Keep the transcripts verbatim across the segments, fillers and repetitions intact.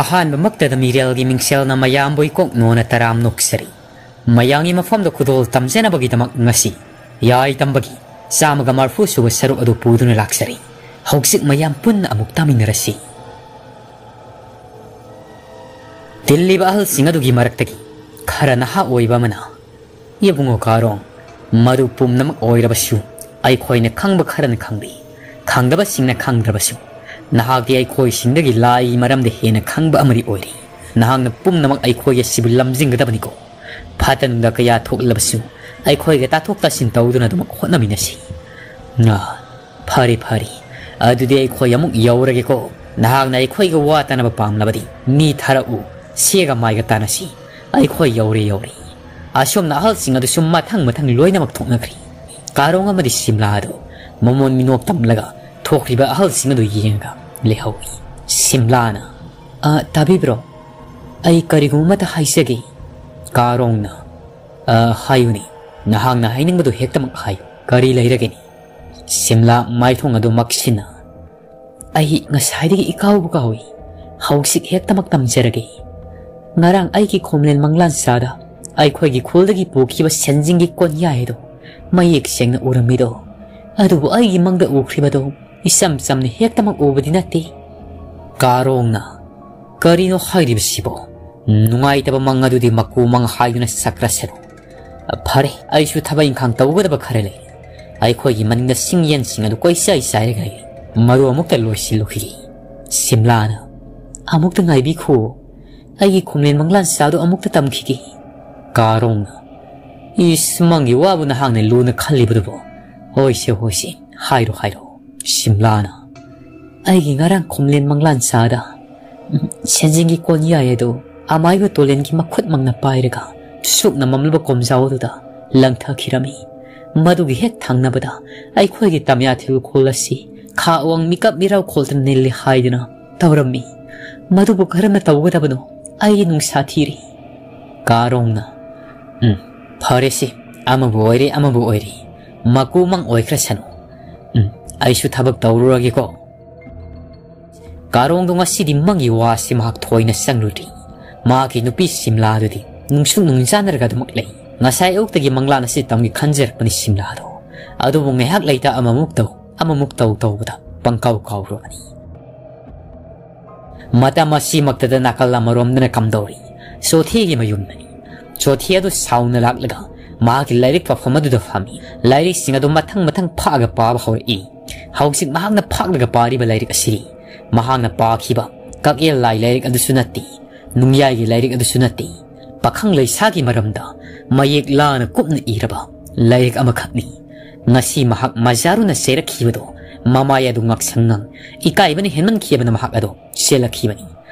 ꯑꯍꯥꯟꯕꯃꯛꯇꯗ ꯃꯤꯔꯦꯜꯒꯤ ꯃꯤꯡꯁꯦꯜꯅ ꯃꯌꯥꯝꯕꯨ ꯏꯀꯣꯛ ꯅꯣꯟꯅ ꯇꯔꯥꯝ ꯅꯣꯛꯆꯔꯤ꯫ ꯃꯌꯥꯝꯒꯤ ꯃꯐꯝꯗ ꯈꯨꯗꯣꯜ ꯇꯝꯖꯅꯕꯒꯤꯗꯃꯛ ꯉꯁꯤ ꯌꯥꯏ ꯇꯝꯕꯒꯤ ꯆꯥꯝꯃꯒ ꯃꯔꯐꯨ ꯁꯨꯕ ꯁꯔꯨꯛ ꯑꯗꯨ ꯄꯨꯗꯨꯅ ꯂꯥꯛꯆꯔꯤ꯫ ꯍꯧꯖꯤꯛ ꯃꯌꯥꯝ ꯄꯨꯟꯅ ꯑꯃꯨꯛ ꯇꯥꯃꯤꯟꯅꯔꯁꯤ꯫ ꯇꯤꯜꯂꯤꯕ ꯑꯍꯜꯁꯤꯡ ꯑꯗꯨꯒꯤ ꯃꯔꯛꯇꯒꯤ ꯈꯔ ꯅꯍꯥ ꯑꯣꯏꯕ ꯑꯃꯅ, "ꯏꯕꯨꯡꯉꯣ ꯀꯥꯔꯣꯡ, ꯃꯗꯨ ꯄꯨꯝꯅꯃꯛ ꯑꯣꯏꯔꯕꯁꯨ ꯑꯩꯈꯣꯏꯅ ꯈꯪꯕ ꯈꯔꯅ ꯈꯪꯂꯤ, ꯈꯪꯗꯕꯁꯤꯡꯅ ꯈꯪꯗ꯭ꯔꯕꯁꯨ ꯅꯍꯥꯛꯇꯤ ꯑꯩꯈꯣꯏꯁꯤꯡꯗꯒꯤ ꯂꯥꯏꯒꯤ ꯃꯔꯝꯗ ꯍꯦꯟꯅ ꯈꯪꯕ ꯑꯃꯗꯤ ꯑꯣꯏꯔꯤ꯫ ꯅꯍꯥꯛꯅ ꯄꯨꯝꯅꯃꯛ ꯑꯩꯈꯣꯏ ꯑꯁꯤꯕꯨ ꯂꯝꯖꯤꯡꯒꯗꯕꯅꯤꯀꯣ꯫ ꯐꯠꯇ ꯅꯨꯡꯗ ꯀꯌꯥ ꯊꯣꯛꯂꯕꯁꯨ ꯑꯩꯈꯣꯏꯒ ꯇꯥꯊꯣꯛ ꯇꯥꯁꯤꯟ ꯇꯧꯗꯨꯅ ꯑꯗꯨꯃꯛ ꯍꯣꯠꯅꯃꯤꯟꯅꯁꯤ꯫" "ꯑꯥ, ꯐꯔꯦ, ꯐꯔꯦ꯫ ꯑꯗꯨꯗꯤ ꯑꯩꯈꯣꯏ ꯑꯃꯨꯛ ꯌꯧꯔꯒꯦꯀꯣ꯫ ꯅꯍꯥꯛꯅ ꯑꯩꯈꯣꯏꯒ ꯋꯥ ꯇꯥꯅꯕ ꯄꯥꯝꯂꯕꯗꯤ ꯃꯤ ꯊꯥꯔꯛꯎ꯫ ꯁꯦꯒ ꯃꯥꯏꯒ ꯇꯥꯅꯁꯤ꯫ ꯑꯩꯈꯣꯏ ꯌꯧꯔꯦ, ꯌꯧꯔꯦ꯫" ꯑꯁꯣꯝꯅ ꯑꯍꯜꯁꯤꯡ ꯑꯗꯨꯁꯨ ꯃꯊꯪ ꯃꯊꯪ ꯂꯣꯏꯅꯃꯛ ꯊꯣꯛꯅꯈ꯭ꯔꯤ꯫ ꯀꯥꯔꯣꯡ ꯑꯃꯗꯤ ꯁꯤꯝꯂꯥ ꯑꯗꯨ ꯃꯃꯣꯟ ꯃꯤꯅꯣꯛ ꯇꯝꯂꯒ ꯊꯣꯛꯈ꯭ꯔꯤꯕ ꯑꯍꯜꯁꯤꯡ ꯑꯗꯨ ꯌꯦꯡꯉꯒ ꯂꯩꯍꯧꯏ꯫ ꯁꯤꯝꯂꯥꯅ, "ꯑ, ꯇꯥꯕꯤꯕ꯭ꯔꯣ? ꯑꯩ ꯀꯔꯤꯒꯨꯝꯕ ꯑꯃꯇ ꯍꯥꯏꯖꯒꯦ꯫" ꯀꯥꯔꯣꯡꯅ, "ꯑ, ꯍꯥꯏꯌꯨꯅꯦ꯫ ꯅꯍꯥꯛꯅ ꯍꯥꯏꯅꯤꯡꯕꯗꯨ ꯍꯦꯛꯇꯃꯛ ꯍꯥꯏꯌꯨ꯫ ꯀꯔꯤ ꯂꯩꯔꯒꯦꯅꯦ?" ꯁꯤꯝꯂꯥ ꯃꯥꯏꯊꯣꯡ ꯑꯗꯨ ꯃꯛꯁꯤꯟꯅ, "ꯑꯩ ꯉꯁꯥꯏꯗꯒꯤ ꯏꯀꯥꯎꯕꯨ ꯀꯥꯎꯏ꯫ ꯍꯧꯖꯤꯛ ꯍꯦꯛꯇꯃꯛ ꯇꯝꯖꯔꯒꯦ꯫ ꯉꯔꯥꯡ ꯑꯩꯒꯤ ꯈꯣꯝꯂꯦꯟ ꯃꯪꯂꯥꯟ ꯆꯥꯗ ꯑꯩꯈꯣꯏꯒꯤ ꯈꯨꯜꯗꯒꯤ ꯄꯨꯈꯤꯕ ꯁꯦꯟꯖꯤꯡꯒꯤ ꯀꯣꯟꯌꯥꯏ ꯑꯗꯨ ꯃꯌꯦꯛ ꯁꯦꯡꯅ ꯎꯔꯝꯃꯤꯗꯣ꯫ ꯑꯗꯨꯕꯨ ꯑꯩꯒꯤ ꯃꯪꯗ ꯎꯈ꯭ꯔꯤꯕꯗꯣ ꯏꯆꯝ ꯆꯝꯅ ꯍꯦꯛꯇꯃꯛ ꯎꯕꯗꯤ ꯅꯠꯇꯦ꯫" ꯀꯥꯔꯣꯡꯅ, "ꯀꯔꯤꯅꯣ ꯍꯥꯏꯔꯤꯕꯁꯤꯕꯣ? ꯅꯨꯡꯉꯥꯏꯇꯕ ꯃꯪ ꯑꯗꯨꯗꯤ ꯃꯀꯨ ꯃꯪ ꯍꯥꯏꯗꯨꯅ ꯁꯛꯈ꯭ꯔꯁꯅꯨ꯫ ꯐꯔꯦ, ꯑꯩꯁꯨ ꯊꯕꯛ ꯏꯪꯈꯥꯡ ꯇꯧꯒꯗꯕ ꯈꯔ ꯂꯩ꯫ ꯑꯩꯈꯣꯏꯒꯤ ꯃꯅꯤꯡꯗ ꯁꯤꯡ ꯌꯦꯟꯁꯤꯡ ꯑꯗꯨ ꯀꯣꯏꯆꯥꯏ ꯆꯥꯏꯔꯒ ꯂꯩ꯫ ꯃꯗꯨ ꯑꯃꯨꯛꯇ ꯂꯣꯏꯁꯤꯜꯂꯨꯈꯤꯒꯦ꯫" ꯁꯤꯝꯂꯥꯅ, "ꯑꯃꯨꯛꯇ ꯉꯥꯏꯕꯤꯈꯣ꯫ ꯑꯩꯒꯤ ꯈꯣꯝꯂꯦꯟ ꯃꯪꯂꯥꯟ ꯆꯥꯗꯨ ꯑꯃꯨꯛꯇ ꯇꯝꯈꯤꯒꯦ꯫" ꯀꯥꯔꯣꯡꯅ, "ꯏꯁ, ꯃꯪꯒꯤ ꯋꯥꯕꯨ ꯅꯍꯥꯛꯅ ꯂꯨꯅ ꯈꯜꯂꯤꯕꯗꯨꯕꯨ? ꯍꯣꯏꯁꯦ, ꯍꯣꯏꯁꯦ, ꯍꯥꯏꯔꯣ, ꯍꯥꯏꯔꯣ꯫" ꯁꯤꯝꯂꯥꯅ, "ꯑꯩꯒꯤ ꯉꯔꯥꯡ ꯈꯣꯝꯂꯦꯟ ꯃꯪꯂꯥꯟ ꯆꯥꯗ, ꯎꯝ, ꯁꯦꯟꯖꯦꯡꯒꯤ ꯀꯣꯟꯌꯥꯏ ꯑꯗꯨ ꯑꯃꯥꯏꯕ ꯇꯣꯂꯦꯟꯒꯤ ꯃꯈꯨꯠꯃꯛꯅ ꯄꯥꯏꯔꯒ ꯁꯨꯛꯅ ꯃꯝꯂꯕ ꯀꯣꯝꯖꯥꯎ ꯑꯗꯨꯗ ꯂꯪꯊꯈꯤꯔꯝꯃꯤ꯫ ꯃꯗꯨꯒꯤ ꯍꯦꯛ ꯊꯪꯅꯕꯗ ꯑꯩꯈꯣꯏꯒꯤ ꯇꯝꯌꯥꯊꯤꯜ ꯈꯣꯜ ꯑꯁꯤ ꯈꯥ ꯑꯋꯥꯡ ꯃꯤꯀꯞ ꯃꯤꯔꯥꯎ ꯈꯣꯜꯗ ꯅꯤꯜꯂꯤ ꯍꯥꯏꯗꯨꯅ ꯇꯧꯔꯝꯃꯤ꯫ ꯃꯗꯨꯕꯨ ꯀꯔꯝꯅ ꯇꯧꯒꯗꯕꯅꯣ? ꯑꯩ ꯅꯨꯡꯁꯥ ꯊꯤꯔꯤ꯫" ꯀꯥꯔꯣꯡꯅ, "ꯎꯝ, ꯐꯔꯦꯁꯦ, ꯑꯃꯕꯨ ꯑꯣꯏꯔꯦ, ꯑꯃꯕꯨ ꯑꯣꯏꯔꯦ꯫ ꯃꯀꯨꯃꯪ ꯑꯣꯏꯈ꯭ꯔꯁꯅꯨ꯫ ꯎꯝ, ꯑꯩꯁꯨ ꯊꯕꯛ ꯇꯧꯔꯨꯔꯒꯦꯀꯣ꯫" ꯀꯥꯔꯣꯡꯗꯣ ꯉꯁꯤꯗꯤ ꯃꯪꯒꯤ ꯋꯥꯁꯤ ꯃꯍꯥꯛ ꯊꯣꯏꯅ ꯆꯪꯂꯨꯗ꯭ꯔꯤ꯫ ꯃꯍꯥꯛꯀꯤ ꯅꯨꯄꯤ ꯁꯤꯝꯂꯥꯗꯨꯗꯤ ꯅꯨꯡꯁꯨꯛ ꯅꯨꯡꯖꯥꯅꯔꯒ ꯑꯗꯨꯃꯛ ꯂꯩ꯫ ꯉꯁꯥꯏ ꯑꯌꯨꯛꯇꯒꯤ ꯃꯪꯂꯥꯟ ꯑꯁꯤ ꯇꯝꯒꯦ ꯈꯟꯖꯔꯛꯄꯅꯤ ꯁꯤꯝꯂꯥꯗꯣ꯫ ꯑꯗꯨꯕꯨ ꯉꯥꯏꯍꯥꯛ ꯂꯩꯇ ꯑꯃꯃꯨꯛ ꯇꯧ, ꯑꯃꯃꯨꯛ ꯇꯧ ꯇꯧꯕꯗ ꯄꯪꯀꯥꯎ ꯀꯥꯎꯔꯨꯕꯅꯤ꯫ ꯃꯇꯝ ꯑꯁꯤꯃꯛꯇꯗ ꯅꯥꯀꯜ ꯑꯃꯔꯣꯝꯗꯅ ꯀꯝꯗꯧꯔꯤ? ꯆꯣꯊꯦꯒꯤ ꯃꯌꯨꯝꯗꯅꯤ꯫ ꯆꯣꯊꯦ ꯑꯗꯨ ꯁꯥꯎꯅ ꯂꯥꯛꯂꯒ ꯃꯍꯥꯛꯀꯤ ꯂꯥꯏꯔꯤꯛ ꯄꯥꯐꯝ ꯑꯗꯨꯗ ꯐꯝꯃꯤ꯫ ꯂꯥꯏꯔꯤꯛꯁꯤꯡ ꯑꯗꯨ ꯃꯊꯪ ꯃꯊꯪ ꯐꯥꯛꯑꯒ ꯄꯥꯕ ꯍꯧꯔꯛꯏ꯫ ꯍꯧꯖꯤꯛ ꯃꯍꯥꯛꯅ ꯐꯥꯛꯂꯒ ꯄꯥꯔꯤꯕ ꯂꯥꯏꯔꯤꯛ ꯑꯁꯤꯗꯤ ꯃꯍꯥꯛꯅ ꯄꯥꯈꯤꯕ ꯀꯛꯌꯦꯜ ꯂꯥꯏ ꯂꯥꯏꯔꯤꯛ ꯑꯗꯨꯁꯨ ꯅꯠꯇꯦ, ꯅꯨꯡꯌꯥꯏꯒꯤ ꯂꯥꯏꯔꯤꯛ ꯑꯗꯨꯁꯨ ꯅꯠꯇꯦ꯫ ꯄꯥꯈꯪ ꯂꯩꯁꯥꯒꯤ ꯃꯔꯝꯗ ꯃꯌꯦꯛ ꯂꯥꯅ ꯀꯨꯞꯅ ꯏꯔꯕ ꯂꯥꯏꯔꯤꯛ ꯑꯃꯈꯛꯅꯤ꯫ ꯉꯁꯤ ꯃꯍꯥꯛ ꯃꯖꯥꯔꯨꯅ ꯆꯩꯔꯛꯈꯤꯕꯗꯣ ꯃꯃꯥꯏ ꯑꯗꯨ ꯉꯥꯛꯁꯪ ꯉꯥꯡ ꯏꯀꯥꯏꯕꯅ ꯍꯦꯟꯃꯟꯈꯤꯕꯅ ꯃꯍꯥꯛ ꯑꯗꯨ ꯆꯦꯜꯂꯛꯈꯤꯕꯅꯤ꯫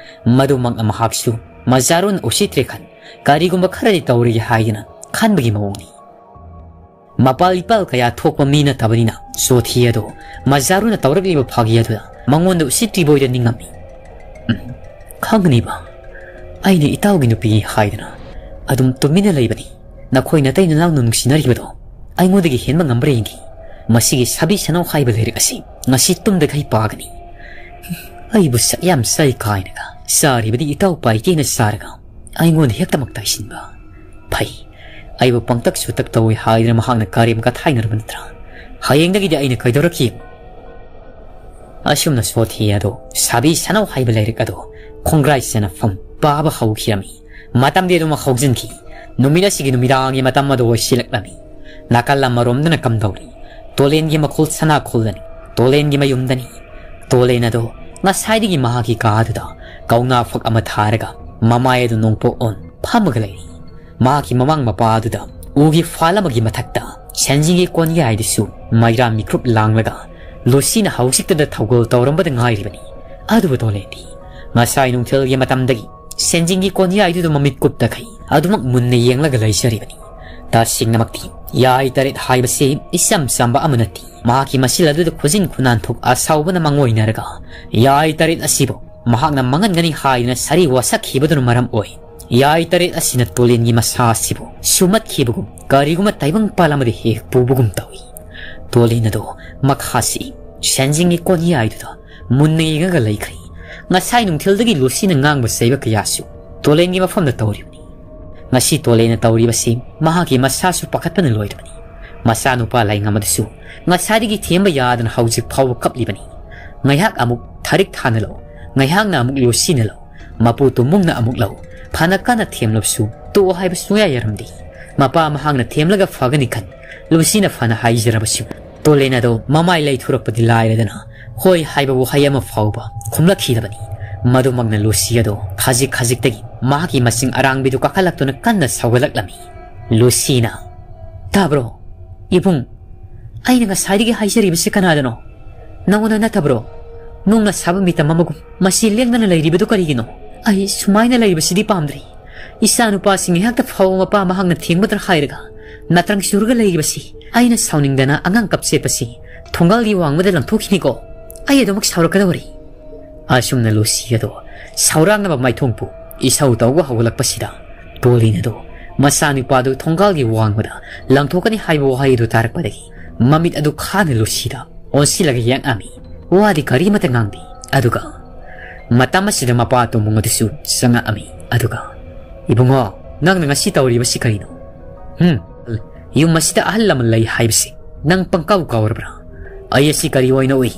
ꯃꯗꯨꯃꯛꯅ ꯃꯍꯥꯛꯁꯨ ꯃꯖꯥꯔꯨꯅ ꯎꯁꯤꯠꯇ꯭ꯔꯦ ꯈꯟ ꯀꯔꯤꯒꯨꯝꯕ ꯈꯔꯗꯤ ꯇꯧꯔꯒꯦ ꯍꯥꯏꯗꯅ ꯈꯟꯕꯒꯤ ꯃꯑꯣꯡꯅꯤ꯫ ꯃꯄꯥꯜ ꯏꯄꯥꯜ ꯀꯌꯥ ꯊꯣꯛꯄ ꯃꯤ ꯅꯠꯇꯕꯅꯤꯅ ꯆꯣꯊꯤ ꯑꯗꯣ ꯃꯖꯥꯔꯨꯅ ꯇꯧꯔꯛꯂꯤꯕ ꯐꯥꯒꯤ ꯑꯗꯨꯗ ꯃꯉꯣꯟꯗ ꯎꯁꯤꯠꯇ꯭ꯔꯤꯕ ꯑꯣꯏꯅ ꯅꯤꯡꯉꯝꯃꯤ꯫ "ꯎꯝ, ꯈꯪꯒꯅꯤꯕ, ꯑꯩꯅ ꯏꯇꯥꯎꯒꯤ ꯅꯨꯄꯤꯅꯤ ꯍꯥꯏꯗꯅ ꯑꯗꯨꯝ ꯇꯨꯃꯤꯟꯅ ꯂꯩꯕꯅꯤ꯫ ꯅꯈꯣꯏ ꯅꯇꯩ ꯅꯅꯥꯎꯅ ꯅꯨꯡꯁꯤꯅꯔꯤꯕꯗꯣ ꯑꯩꯉꯣꯟꯗꯒꯤ ꯍꯦꯟꯕ ꯉꯝꯕ꯭ꯔꯥ ꯌꯦꯡꯒꯦ꯫ ꯃꯁꯤꯒꯤ ꯁꯥꯕꯤ ꯁꯅꯧ ꯍꯥꯏꯕ ꯂꯥꯏꯔꯤꯛ ꯑꯁꯤ ꯉꯁꯤ ꯇꯨꯝꯗꯈꯩ ꯄꯥꯒꯅꯤ꯫ ꯑꯩꯕꯨ ꯁꯛ ꯌꯥꯝ ꯆꯥꯏ ꯀꯥꯏꯅꯒ ꯆꯥꯔꯤꯕꯗꯤ ꯏꯇꯥꯎ ꯄꯥꯏꯀꯦꯅ ꯆꯥꯔꯒ ꯑꯩꯉꯣꯟꯗ ꯍꯦꯛꯇꯃꯛ ꯇꯥꯏꯁꯤꯟꯕ꯫ ꯐꯩ, ꯑꯩꯕꯨ ꯄꯪꯇꯛ ꯁꯨꯇꯛ ꯇꯧꯏ ꯍꯥꯏꯗꯅ ꯃꯍꯥꯛꯅ ꯀꯔꯦꯝ ꯀꯊꯥꯏꯅꯔꯕ ꯅꯠꯇ꯭ꯔꯥ? ꯍꯌꯦꯡꯗꯒꯤꯗꯤ ꯑꯩꯅ ꯀꯩꯗꯧꯔꯛꯈꯤ?" ꯑꯁꯨꯝꯅ ꯁꯣꯊꯤ ꯑꯗꯣ ꯁꯥꯕꯤ ꯁꯅꯧ ꯍꯥꯏꯕ ꯂꯥꯏꯔꯤꯛ ꯑꯗꯣ ꯈꯣꯡꯒ꯭ꯔꯥꯏ ꯆꯅꯐꯝ ꯄꯥꯕ ꯍꯧꯈꯤꯔꯝꯃꯤ꯫ ꯃꯇꯝꯗꯤ ꯑꯗꯨꯃꯛ ꯍꯧꯖꯤꯟꯈꯤ꯫ ꯅꯨꯃꯤꯠ ꯑꯁꯤꯒꯤ ꯅꯨꯃꯤꯗꯥꯡꯒꯤ ꯃꯇꯝ ꯑꯗꯨ ꯑꯣꯏꯁꯤꯜꯂꯛꯂꯝꯃꯤ꯫ ꯅꯥꯀꯜ ꯑꯃꯔꯣꯝꯗꯅ ꯀꯝꯗꯧꯔꯤ? ꯇꯣꯂꯦꯟꯒꯤ ꯃꯈꯨꯜ ꯁꯅꯥ ꯈꯨꯜꯗꯅꯤ꯫ ꯇꯣꯂꯦꯟꯒꯤ ꯃꯌꯨꯝꯗꯅꯤ꯫ ꯇꯣꯂꯦꯟ ꯑꯗꯣ ꯉꯁꯥꯏꯗꯒꯤ ꯃꯍꯥꯛꯀꯤ ꯀꯥ ꯑꯗꯨꯗ ꯀꯧꯅꯥ ꯐꯛ ꯑꯃ ꯊꯥꯔꯒ ꯃꯃꯥꯏ ꯑꯗꯨ ꯅꯣꯡꯄꯣꯛ ꯑꯣꯟ ꯐꯝꯃꯒ ꯂꯩꯔꯤ꯫ ꯃꯍꯥꯛꯀꯤ ꯃꯃꯥꯡ ꯃꯄꯥ ꯑꯗꯨꯗ ꯎꯒꯤ ꯐꯥꯜ ꯑꯃꯒꯤ ꯃꯊꯛꯇ ꯁꯦꯟꯖꯤꯡꯒꯤ ꯀꯣꯟꯌꯥꯏꯗꯨꯁꯨ ꯃꯩꯔꯥ ꯃꯤꯀ꯭ꯔꯨꯞ ꯂꯥꯡꯂꯒ ꯂꯨꯁꯤꯅ ꯍꯧꯖꯤꯛꯇꯗ ꯊꯧꯒꯜ ꯇꯧꯔꯝꯕꯗ ꯉꯥꯏꯔꯤꯕꯅꯤ꯫ ꯑꯗꯨꯕꯨ ꯇꯣꯂꯦꯟꯗꯤ ꯉꯁꯥꯏ ꯅꯨꯡꯊꯤꯜꯒꯤ ꯃꯇꯝꯗꯒꯤ ꯁꯦꯟꯖꯤꯡꯒꯤ ꯀꯣꯟꯌꯥꯏꯗꯨꯗ ꯃꯃꯤꯠ ꯀꯨꯞꯇꯈꯩ ꯑꯗꯨꯃꯛ ꯃꯨꯟꯅ ꯌꯦꯡꯂꯒ ꯂꯩꯖꯔꯤꯕꯅꯤ꯫ ꯇꯁꯦꯡꯅꯃꯛꯇꯤ ꯌꯥꯏ ꯇꯔꯦꯠ ꯍꯥꯏꯕꯁꯤ ꯏꯆꯝ ꯆꯝꯕ ꯑꯃ ꯅꯠꯇꯦ꯫ ꯃꯍꯥꯛꯀꯤ ꯃꯁꯤꯜ ꯑꯗꯨꯗ ꯈꯨꯖꯤꯟ ꯈꯨꯅꯥꯟꯊꯣꯛ ꯑꯁꯥꯎꯕꯅ ꯃꯪꯑꯣꯏꯅꯔꯒ ꯌꯥꯏ ꯇꯔꯦꯠ ꯑꯁꯤꯕꯨ ꯃꯍꯥꯛꯅ ꯃꯥꯡꯍꯟꯒꯅꯤ ꯍꯥꯏꯗꯨꯅ ꯁꯥꯔꯤ ꯋꯥꯁꯛꯈꯤꯕꯗꯨꯅ ꯃꯔꯝ ꯑꯣꯏ꯫ ꯌꯥꯏ ꯇꯔꯦꯠ ꯑꯁꯤꯅ ꯇꯣꯂꯦꯟꯒꯤ ꯃꯁꯥ ꯑꯁꯤꯕꯨ ꯁꯨꯝꯃꯠꯈꯤꯕꯒꯨꯝ ꯀꯔꯤꯒꯨꯝꯕ ꯇꯥꯏꯕꯪ ꯄꯥꯜ ꯑꯃꯗ ꯍꯦꯛ ꯄꯨꯕꯒꯨꯝ ꯇꯧꯏ꯫ ꯇꯣꯂꯦꯟ ꯑꯗꯨ ꯃꯈꯥꯁꯤ ꯁꯦꯟꯖꯤꯡꯒꯤ ꯀꯣꯟꯌꯥꯏꯗꯨꯗ ꯃꯨꯟꯅ ꯌꯦꯡꯉꯒ ꯂꯩꯈ꯭ꯔꯦ꯫ ꯉꯁꯥꯏ ꯅꯨꯡꯊꯤꯜꯗꯒꯤ ꯂꯨꯁꯤꯅ ꯉꯥꯡꯕ ꯆꯩꯕ ꯀꯌꯥꯁꯨ ꯇꯣꯂꯦꯟꯒꯤ ꯃꯐꯝꯗ ꯇꯧꯔꯤꯕꯅꯤ꯫ ꯉꯁꯤ ꯇꯣꯂꯦꯟꯅ ꯇꯧꯔꯤꯕꯁꯤ ꯃꯍꯥꯛꯀꯤ ꯃꯁꯥꯁꯨ ꯄꯥꯈꯠꯄꯅ ꯂꯣꯏꯔꯕꯅꯤ꯫ ꯃꯆꯥꯅꯨꯄꯥ ꯂꯥꯏꯉꯝ ꯑꯗꯨꯁꯨ ꯉꯁꯥꯏꯗꯒꯤ ꯊꯦꯝꯕ ꯌꯥꯗꯅ ꯍꯧꯖꯤꯛ ꯐꯥꯎꯕ ꯀꯞꯂꯤꯕꯅꯤ꯫ ꯉꯥꯏꯍꯥꯛ ꯑꯃꯨꯛ ꯊꯥꯔꯤꯛ ꯊꯥꯅ ꯂꯧ, ꯉꯥꯏꯍꯥꯛꯅ ꯑꯃꯨꯛ ꯂꯨꯁꯤꯅ ꯂꯧ, ꯃꯄꯨ ꯇꯨꯝꯃꯨꯡꯅ ꯑꯃꯨꯛ ꯂꯧ꯫ ꯐꯅ ꯀꯟꯅ ꯊꯦꯝꯂꯕꯁꯨ ꯇꯣꯛꯑꯣ ꯍꯥꯏꯕ ꯁꯨꯡꯌꯥ ꯌꯥꯔꯝꯗꯦ꯫ ꯃꯄꯥ ꯃꯍꯥꯛꯅ ꯊꯦꯝꯂꯒ ꯐꯒꯅꯤ ꯈꯟ ꯂꯨꯁꯤꯅ ꯐꯅ ꯍꯥꯏꯖꯔꯕꯁꯨ ꯇꯣꯂꯦꯟ ꯑꯗꯣ ꯃꯃꯥꯏ ꯂꯩꯊꯣꯔꯛꯄꯗꯤ ꯂꯥꯏꯔꯗꯅ ꯍꯣꯏ ꯍꯥꯏꯕ ꯋꯥꯍꯩ ꯑꯃ ꯐꯥꯎꯕ ꯈꯨꯝꯂꯛꯈꯤꯗꯕꯅꯤ꯫ ꯃꯗꯨꯃꯛꯅ ꯂꯨꯁꯤ ꯑꯗꯣ ꯈꯖꯤꯛ ꯈꯖꯤꯛꯇꯒꯤ ꯃꯍꯥꯛꯀꯤ ꯃꯁꯤꯡ ꯑꯔꯥꯡꯕꯤꯗꯨ ꯀꯥꯈꯠꯂꯛꯇꯨꯅ ꯀꯟꯅ ꯁꯧꯒꯠꯂꯛꯂꯝꯃꯤ꯫ ꯂꯨꯁꯤꯅ, "ꯇꯥꯕ꯭ꯔꯣ? ꯏꯕꯨꯡ, ꯑꯩꯅ ꯉꯁꯥꯏꯗꯒꯤ ꯍꯥꯏꯖꯔꯤꯕꯁꯤ ꯀꯅꯥꯗꯅꯣ? ꯅꯉꯣꯟꯗ ꯅꯠꯇꯕ꯭ꯔꯣ? ꯅꯨꯡꯅ ꯁꯥꯕ ꯃꯤꯇꯝ ꯑꯃꯒꯨꯝ ꯃꯁꯤ ꯂꯦꯡꯗꯅ ꯂꯩꯔꯤꯕꯗꯨ ꯀꯔꯤꯒꯤꯅꯣ? ꯑꯩ ꯁꯨꯃꯥꯏꯅ ꯂꯩꯔꯤꯕꯁꯤꯗꯤ ꯄꯥꯝꯗ꯭ꯔꯦ꯫ ꯏꯆꯥꯅꯨꯄꯥꯁꯤ ꯉꯥꯏꯍꯥꯛꯇ ꯐꯥꯎꯕ ꯃꯄꯥ ꯃꯍꯥꯛꯅ ꯊꯦꯡꯕꯗ꯭ꯔ ꯍꯥꯏꯔꯒ ꯅꯥꯇ꯭ꯔꯪ ꯆꯨꯔꯒ ꯂꯩꯔꯤꯕꯁꯤ꯫ ꯑꯩꯅ ꯁꯥꯎꯅꯤꯡꯗꯅ ꯑꯉꯥꯡ ꯀꯞ ꯆꯦꯠꯄꯁꯤ ꯊꯣꯡꯒꯥꯜꯒꯤ ꯋꯥꯡꯃꯗ ꯂꯪꯊꯣꯛꯈꯤꯅꯤꯀꯣ꯫ ꯑꯩ ꯑꯗꯨꯃꯛ ꯁꯥꯎꯔꯛꯀꯗꯧꯔꯤ꯫" ꯑꯁꯨꯝꯅ ꯂꯨꯁꯤ ꯑꯗꯣ ꯁꯥꯎꯔꯥꯡꯅꯕ ꯃꯥꯏꯊꯣꯡꯕꯨ ꯏꯁꯧ ꯇꯧꯕ ꯍꯧꯒꯠꯂꯛꯄꯁꯤꯗ ꯇꯣꯂꯤꯟ ꯑꯗꯣ ꯃꯆꯥꯅꯨꯄꯥꯗꯨ ꯊꯣꯡꯒꯥꯜꯒꯤ ꯋꯥꯡꯃꯗ ꯂꯪꯊꯣꯛꯀꯅꯤ ꯍꯥꯏꯕ ꯋꯥꯍꯩ ꯑꯗꯨ ꯇꯥꯔꯛꯄꯗꯒꯤ ꯃꯃꯤꯠ ꯑꯗꯨ ꯈꯥꯅ ꯂꯨꯁꯤꯗ ꯑꯣꯟꯁꯤꯜꯂꯒ ꯌꯦꯡꯉꯝꯃꯤ꯫ ꯋꯥꯗꯤ ꯀꯔꯤꯃꯠꯇ ꯉꯥꯡꯗꯦ꯫ ꯑꯗꯨꯒ ꯃꯇꯝ ꯑꯁꯤꯗ ꯃꯄꯥ ꯇꯣꯃꯨꯡ ꯑꯗꯨꯁꯨ ꯆꯪꯉꯛꯑꯝꯃꯤ꯫ ꯑꯗꯨꯒ, "ꯏꯕꯨꯡꯉꯣ, ꯅꯪꯅ ꯉꯁꯤ ꯇꯧꯔꯤꯕꯁꯤ ꯀꯔꯤꯅꯣ? ꯍꯨꯝ? ꯌꯨꯝ ꯑꯁꯤꯗ ꯑꯍꯜ ꯂꯃꯟ ꯂꯩ ꯍꯥꯏꯕꯁꯤ ꯅꯪ ꯄꯪꯀꯥꯎ ꯀꯥꯎꯔꯕ꯭ꯔꯥ? ꯑꯩ ꯑꯁꯤ ꯀꯔꯤ ꯑꯣꯏꯅ ꯎꯏ?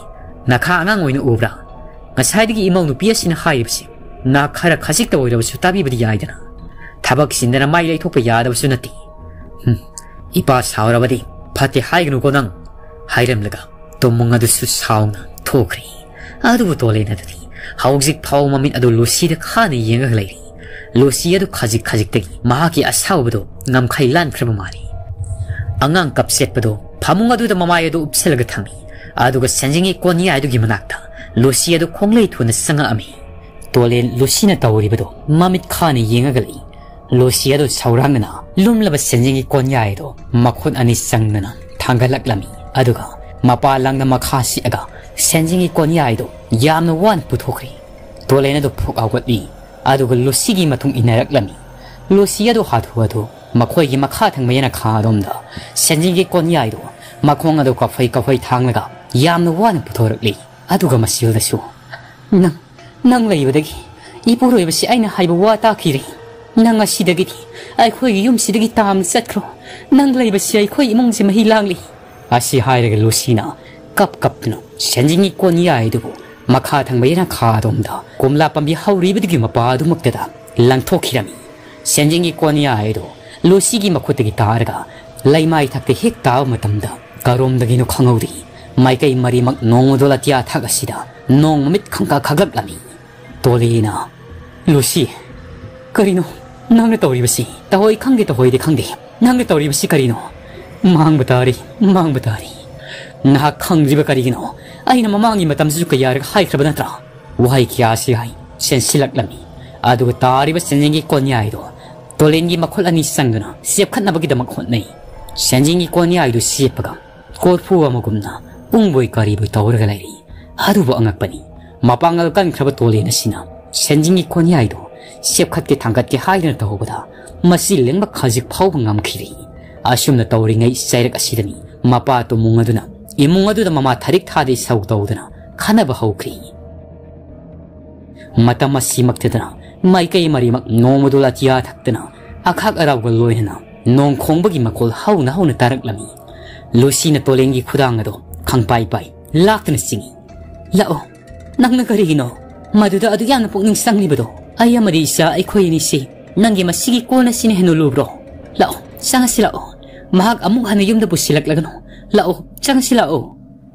ꯅꯈꯥ ꯑꯉꯥꯡ ꯑꯣꯏꯅ ꯎꯕ꯭ꯔꯥ? ꯉꯁꯥꯏꯗꯒꯤ ꯏꯃꯧ ꯅꯨꯄꯤ ꯑꯁꯤꯅ ꯍꯥꯏꯔꯤꯕꯁꯤ ꯅꯥ ꯈꯔ ꯈꯖꯤꯛꯇ ꯑꯣꯏꯔꯕꯁꯨ ꯇꯥꯕꯤꯕꯗꯤ ꯌꯥꯏꯗꯅ꯫ ꯊꯕꯛ ꯆꯤꯟꯗꯅ ꯃꯥꯏ ꯂꯩꯊꯣꯛꯄ ꯌꯥꯗꯕꯁꯨ ꯅꯠꯇꯦ꯫ ꯍꯨꯝ, ꯏꯄꯥ ꯁꯥꯎꯔꯕꯗꯤ ꯐꯠꯇꯦ ꯍꯥꯏꯒꯅꯨꯀꯣ ꯅꯪ꯫ ꯍꯥꯏꯔꯝꯂꯒ ꯇꯣꯃꯨꯡ ꯑꯗꯨꯁꯨ ꯁꯥꯎꯅ ꯊꯣꯛꯈ꯭ꯔꯦ꯫ ꯑꯗꯨꯕꯨ ꯇꯣꯂꯦꯟ ꯑꯗꯨꯗꯤ ꯍꯧꯖꯤꯛ ꯐꯥꯎ ꯃꯃꯤꯠ ꯑꯗꯨ ꯂꯨꯁꯤꯗ ꯈꯥꯅ ꯌꯦꯡꯉꯒ ꯂꯩꯔꯤ꯫ ꯂꯨꯁꯤ ꯑꯗꯨ ꯈꯖꯤꯛ ꯈꯖꯤꯛꯇꯒꯤ ꯃꯍꯥꯛꯀꯤ ꯑꯁꯥꯎꯕꯗꯨ ꯉꯝꯈꯩ ꯂꯥꯟꯈ꯭ꯔꯕ ꯃꯥꯜꯂꯤ꯫ ꯑꯉꯥꯡ ꯀꯞ ꯆꯦꯠꯄꯗꯨ ꯐꯃꯨꯡ ꯑꯗꯨꯗ ꯃꯃꯥꯏ ꯑꯗꯨ ꯎꯞꯁꯜꯂꯒ ꯊꯝꯃꯤ꯫ ꯑꯗꯨꯒ ꯁꯦꯟꯖꯤꯡꯒꯤ ꯀꯣꯟꯌꯥꯏꯗꯨꯒꯤ ꯃꯅꯥꯛꯇ ꯂꯨꯁꯤ ꯑꯗꯨ ꯈꯣꯡꯂꯩ ꯊꯨꯅ ꯆꯪꯉꯛꯑꯝꯃꯤ꯫ ꯇꯣꯂꯦꯟ ꯂꯨꯁꯤꯅ ꯇꯧꯔꯤꯕꯗꯨ ꯃꯃꯤꯠ ꯈꯥꯅ ꯌꯦꯡꯉꯒ ꯂꯩ꯫ ꯂꯨꯁꯤ ꯑꯗꯨ ꯁꯧꯔꯥꯡꯅꯅ ꯂꯨꯝꯂꯕ ꯁꯦꯟꯖꯤꯡꯒꯤ ꯀꯣꯟꯌꯥꯏ ꯑꯗꯨ ꯃꯈꯨꯠ ꯑꯅꯤ ꯆꯪꯗꯅ ꯊꯥꯡꯒꯠꯂꯛꯂꯝꯃꯤ꯫ ꯑꯗꯨꯒ ꯃꯄꯥ ꯂꯪꯅ ꯃꯈꯥ ꯁꯤꯛꯑꯒ ꯁꯦꯟꯖꯤꯡꯒꯤ ꯀꯣꯟꯌꯥꯏ ꯑꯗꯨ ꯌꯥꯝꯅ ꯋꯥꯅ ꯄꯨꯊꯣꯛꯈ꯭ꯔꯦ꯫ ꯇꯣꯂꯦꯟ ꯑꯗꯨ ꯐꯨꯛ ꯍꯧꯒꯠꯂꯤ꯫ ꯑꯗꯨꯒ ꯂꯨꯁꯤꯒꯤ ꯃꯇꯨꯡ ꯏꯟꯅꯔꯛꯂꯝꯃꯤ꯫ ꯂꯨꯁꯤ ꯑꯗꯨ ꯍꯥꯊꯨ ꯍꯥꯊꯨ ꯃꯈꯣꯏꯒꯤ ꯃꯈꯥ ꯊꯪꯕ ꯌꯦꯅꯈꯥ ꯑꯗꯣꯝꯗ ꯁꯦꯟꯖꯤꯡꯒꯤ ꯀꯣꯟꯌꯥꯏꯗꯨ ꯃꯈꯣꯡ ꯑꯗꯨ ꯀꯥꯐꯩ ꯀꯥꯐꯩ ꯊꯥꯡꯂꯒ ꯌꯥꯝꯅ ꯋꯥꯅ ꯄꯨꯊꯣꯔꯛꯂꯤ꯫ ꯑꯗꯨꯒ ꯃꯁꯤꯜꯗꯁꯨ, "ꯅꯪ, "ꯅꯪ ꯂꯩꯕꯗꯒꯤ ꯏꯄꯨꯔꯣꯏꯕꯁꯤ ꯑꯩꯅ ꯍꯥꯏꯕ ꯋꯥ ꯇꯥꯈꯤꯔꯦ꯫ ꯅꯪ ꯉꯁꯤꯗꯒꯤꯗꯤ ꯑꯩꯈꯣꯏꯒꯤ ꯌꯨꯝꯁꯤꯗꯒꯤ ꯇꯥꯝꯅ ꯆꯠꯈ꯭ꯔꯣ꯫ ꯅꯪ ꯂꯩꯕꯁꯤ ꯑꯩꯈꯣꯏ ꯏꯃꯨꯡꯁꯦ ꯃꯍꯤ ꯂꯥꯡꯂꯤ"꯫ ꯑꯁꯤ ꯍꯥꯏꯔꯒ ꯂꯨꯁꯤꯅ ꯀꯞ ꯀꯞꯇꯨꯅ ꯁꯦꯟꯖꯤꯡꯒꯤ ꯀꯣꯟꯌꯥꯏ ꯑꯗꯨꯕꯨ ꯃꯈꯥ ꯊꯪꯕ ꯌꯦꯅꯈꯥ ꯑꯗꯣꯝꯗ ꯀꯣꯝꯂꯥ ꯄꯥꯝꯕꯤ ꯍꯧꯔꯤꯕꯗꯨꯒꯤ ꯃꯄꯥ ꯑꯗꯨꯃꯛꯇꯗ ꯂꯪꯊꯣꯛꯈꯤꯔꯝꯃꯤ꯫ ꯁꯦꯟꯖꯤꯡꯒꯤ ꯀꯣꯟꯌꯥꯏ ꯑꯗꯨ ꯂꯨꯁꯤꯒꯤ ꯃꯈꯨꯠꯇꯒꯤ ꯇꯥꯔꯒ ꯂꯩꯃꯥꯏ ꯊꯛꯇ ꯍꯦꯛ ꯇꯥꯕ ꯃꯇꯝꯗ ꯀꯔꯣꯝꯗꯒꯤꯅꯣ ꯈꯪꯍꯧꯗꯦ, ꯃꯥꯏꯀꯩ ꯃꯔꯤꯃꯛ ꯅꯣꯡꯃꯗꯣ ꯑꯇꯤꯌꯥ ꯊꯥꯛ ꯑꯁꯤꯗ ꯅꯣꯡ ꯃꯃꯤꯠ ꯈꯪꯀꯥ ꯈꯥꯒꯠꯂꯝꯃꯤ꯫ ꯇꯣꯂꯦꯅ, "ꯂꯨꯁꯤ, ꯀꯔꯤꯅꯣ ꯅꯪꯅ ꯇꯧꯔꯤꯕꯁꯤ? ꯇꯧꯍꯣꯏ ꯈꯪꯗꯦ, ꯇꯧꯍꯣꯏꯗꯤ ꯈꯪꯗꯦ꯫ ꯅꯪꯅ ꯇꯧꯔꯤꯕꯁꯤ ꯀꯔꯤꯅꯣ? ꯃꯥꯡꯕ ꯇꯥꯔꯤ, ꯃꯥꯡꯕ ꯇꯥꯔꯤ꯫ ꯅꯍꯥꯛ ꯈꯪꯗ꯭ꯔꯤꯕ ꯀꯔꯤꯒꯤꯅꯣ? ꯑꯩꯅ ꯃꯃꯥꯡꯒꯤ ꯃꯇꯝꯁꯤꯁꯨ ꯀꯌꯥꯔꯛ ꯍꯥꯏꯈ꯭ꯔꯕ ꯅꯠꯇ꯭ꯔꯥ?" ꯋꯥꯍꯩ ꯀꯌꯥ ꯑꯁꯤ ꯍꯥꯏ ꯆꯦꯟꯁꯤꯜꯂꯛꯂꯝꯃꯤ꯫ ꯑꯗꯨꯒ ꯇꯥꯔꯤꯕ ꯁꯦꯟꯖꯦꯡꯒꯤ ꯀꯣꯟꯌꯥꯏꯗꯣ ꯇꯣꯂꯦꯟꯒꯤ ꯃꯈꯨꯠ ꯑꯅꯤ ꯆꯪꯗꯨꯅ ꯆꯦꯞꯈꯠꯅꯕꯒꯤꯗꯃꯛ ꯍꯣꯠꯅꯩ꯫ ꯁꯦꯟꯖꯦꯡꯒꯤ ꯀꯣꯟꯌꯥꯏꯗꯨ ꯆꯦꯞꯄꯒ ꯀꯣꯔꯐꯨ ꯑꯃꯒꯨꯝꯅ ꯎꯪꯕꯣꯏ ꯀꯔꯤꯕꯣꯏ ꯇꯧꯔꯒ ꯂꯩꯔꯤ꯫ ꯑꯗꯨꯕꯨ ꯑꯉꯛꯄꯅꯤ, ꯃꯄꯥꯡꯒꯜ ꯀꯟꯈ꯭ꯔꯕ ꯇꯣꯂꯦꯟ ꯑꯁꯤꯅ ꯁꯦꯟꯖꯤꯡꯒꯤ ꯀꯣꯟꯌꯥꯏꯗꯨ ꯁꯦꯞꯈꯠꯀꯦ ꯊꯥꯡꯒꯠꯀꯦ ꯍꯥꯏꯗꯨꯅ ꯇꯧꯕꯗ ꯃꯁꯤ ꯂꯦꯡꯕ ꯈꯖꯤꯛ ꯐꯥꯎꯕ ꯉꯝꯈꯤꯗꯦ꯫ ꯑꯁꯨꯝꯅ ꯇꯧꯔꯤꯉꯩ ꯆꯩꯔꯛ ꯑꯁꯤꯗꯅꯤ ꯃꯄꯥ ꯇꯨꯃꯨꯡ ꯑꯗꯨꯅ ꯏꯃꯨꯡ ꯑꯗꯨꯗ ꯃꯃꯥ ꯊꯔꯤꯛ ꯊꯥꯗꯦ ꯁꯧ ꯇꯧꯗꯨꯅ ꯈꯟꯅꯕ ꯍꯧꯈ꯭ꯔꯤ꯫ ꯃꯇꯝ ꯑꯁꯤꯃꯛꯇꯗꯅ ꯃꯥꯏꯀꯩ ꯃꯔꯤꯃꯛ ꯅꯣꯡꯃꯗꯣ ꯂꯥꯆꯤꯌꯥ ꯊꯛꯇꯅ ꯑꯈꯥꯛ ꯑꯔꯥꯎꯒ ꯂꯣꯏꯅꯅ ꯅꯣꯡ ꯈꯣꯡꯕꯒꯤ ꯃꯈꯣꯜ ꯍꯧꯅ ꯍꯧꯅ ꯇꯥꯔꯛꯂꯝꯃꯤ꯫ ꯂꯨꯁꯤꯅ ꯇꯣꯂꯦꯟꯒꯤ ꯈꯨꯗꯥꯡ ꯑꯗꯣ ꯈꯪꯄꯥꯏ ꯄꯥꯏ ꯂꯥꯛꯇꯨꯅ ꯆꯤꯡꯏ꯫ "ꯂꯥꯛꯑꯣ, ꯅꯪꯅ ꯀꯔꯤꯒꯤꯅꯣ? ꯃꯗꯨꯗ ꯑꯗꯨꯛ ꯌꯥꯝꯅ ꯄꯨꯛꯅꯤꯡ ꯆꯪꯂꯤꯕꯗꯣ? ꯑꯩ ꯑꯃꯗꯤ ꯏꯆꯥ ꯑꯩꯈꯣꯏ ꯑꯅꯤꯁꯤ ꯅꯪꯒꯤ ꯃꯁꯤꯒꯤ ꯀꯣꯟ ꯑꯁꯤꯅ ꯍꯦꯟꯅ ꯂꯨꯕ꯭ꯔꯣ? ꯂꯥꯛꯑꯣ, ꯆꯪꯉꯁꯤ ꯂꯥꯛꯑꯣ꯫ ꯃꯍꯥꯛ ꯑꯃꯨꯛ ꯍꯟꯅ ꯌꯨꯝꯗ ꯄꯨꯁꯤꯜꯂꯛꯂꯒꯅꯨ꯫ ꯂꯥꯛꯑꯣ, ꯆꯪꯉꯁꯤ ꯂꯥꯛꯑꯣ"꯫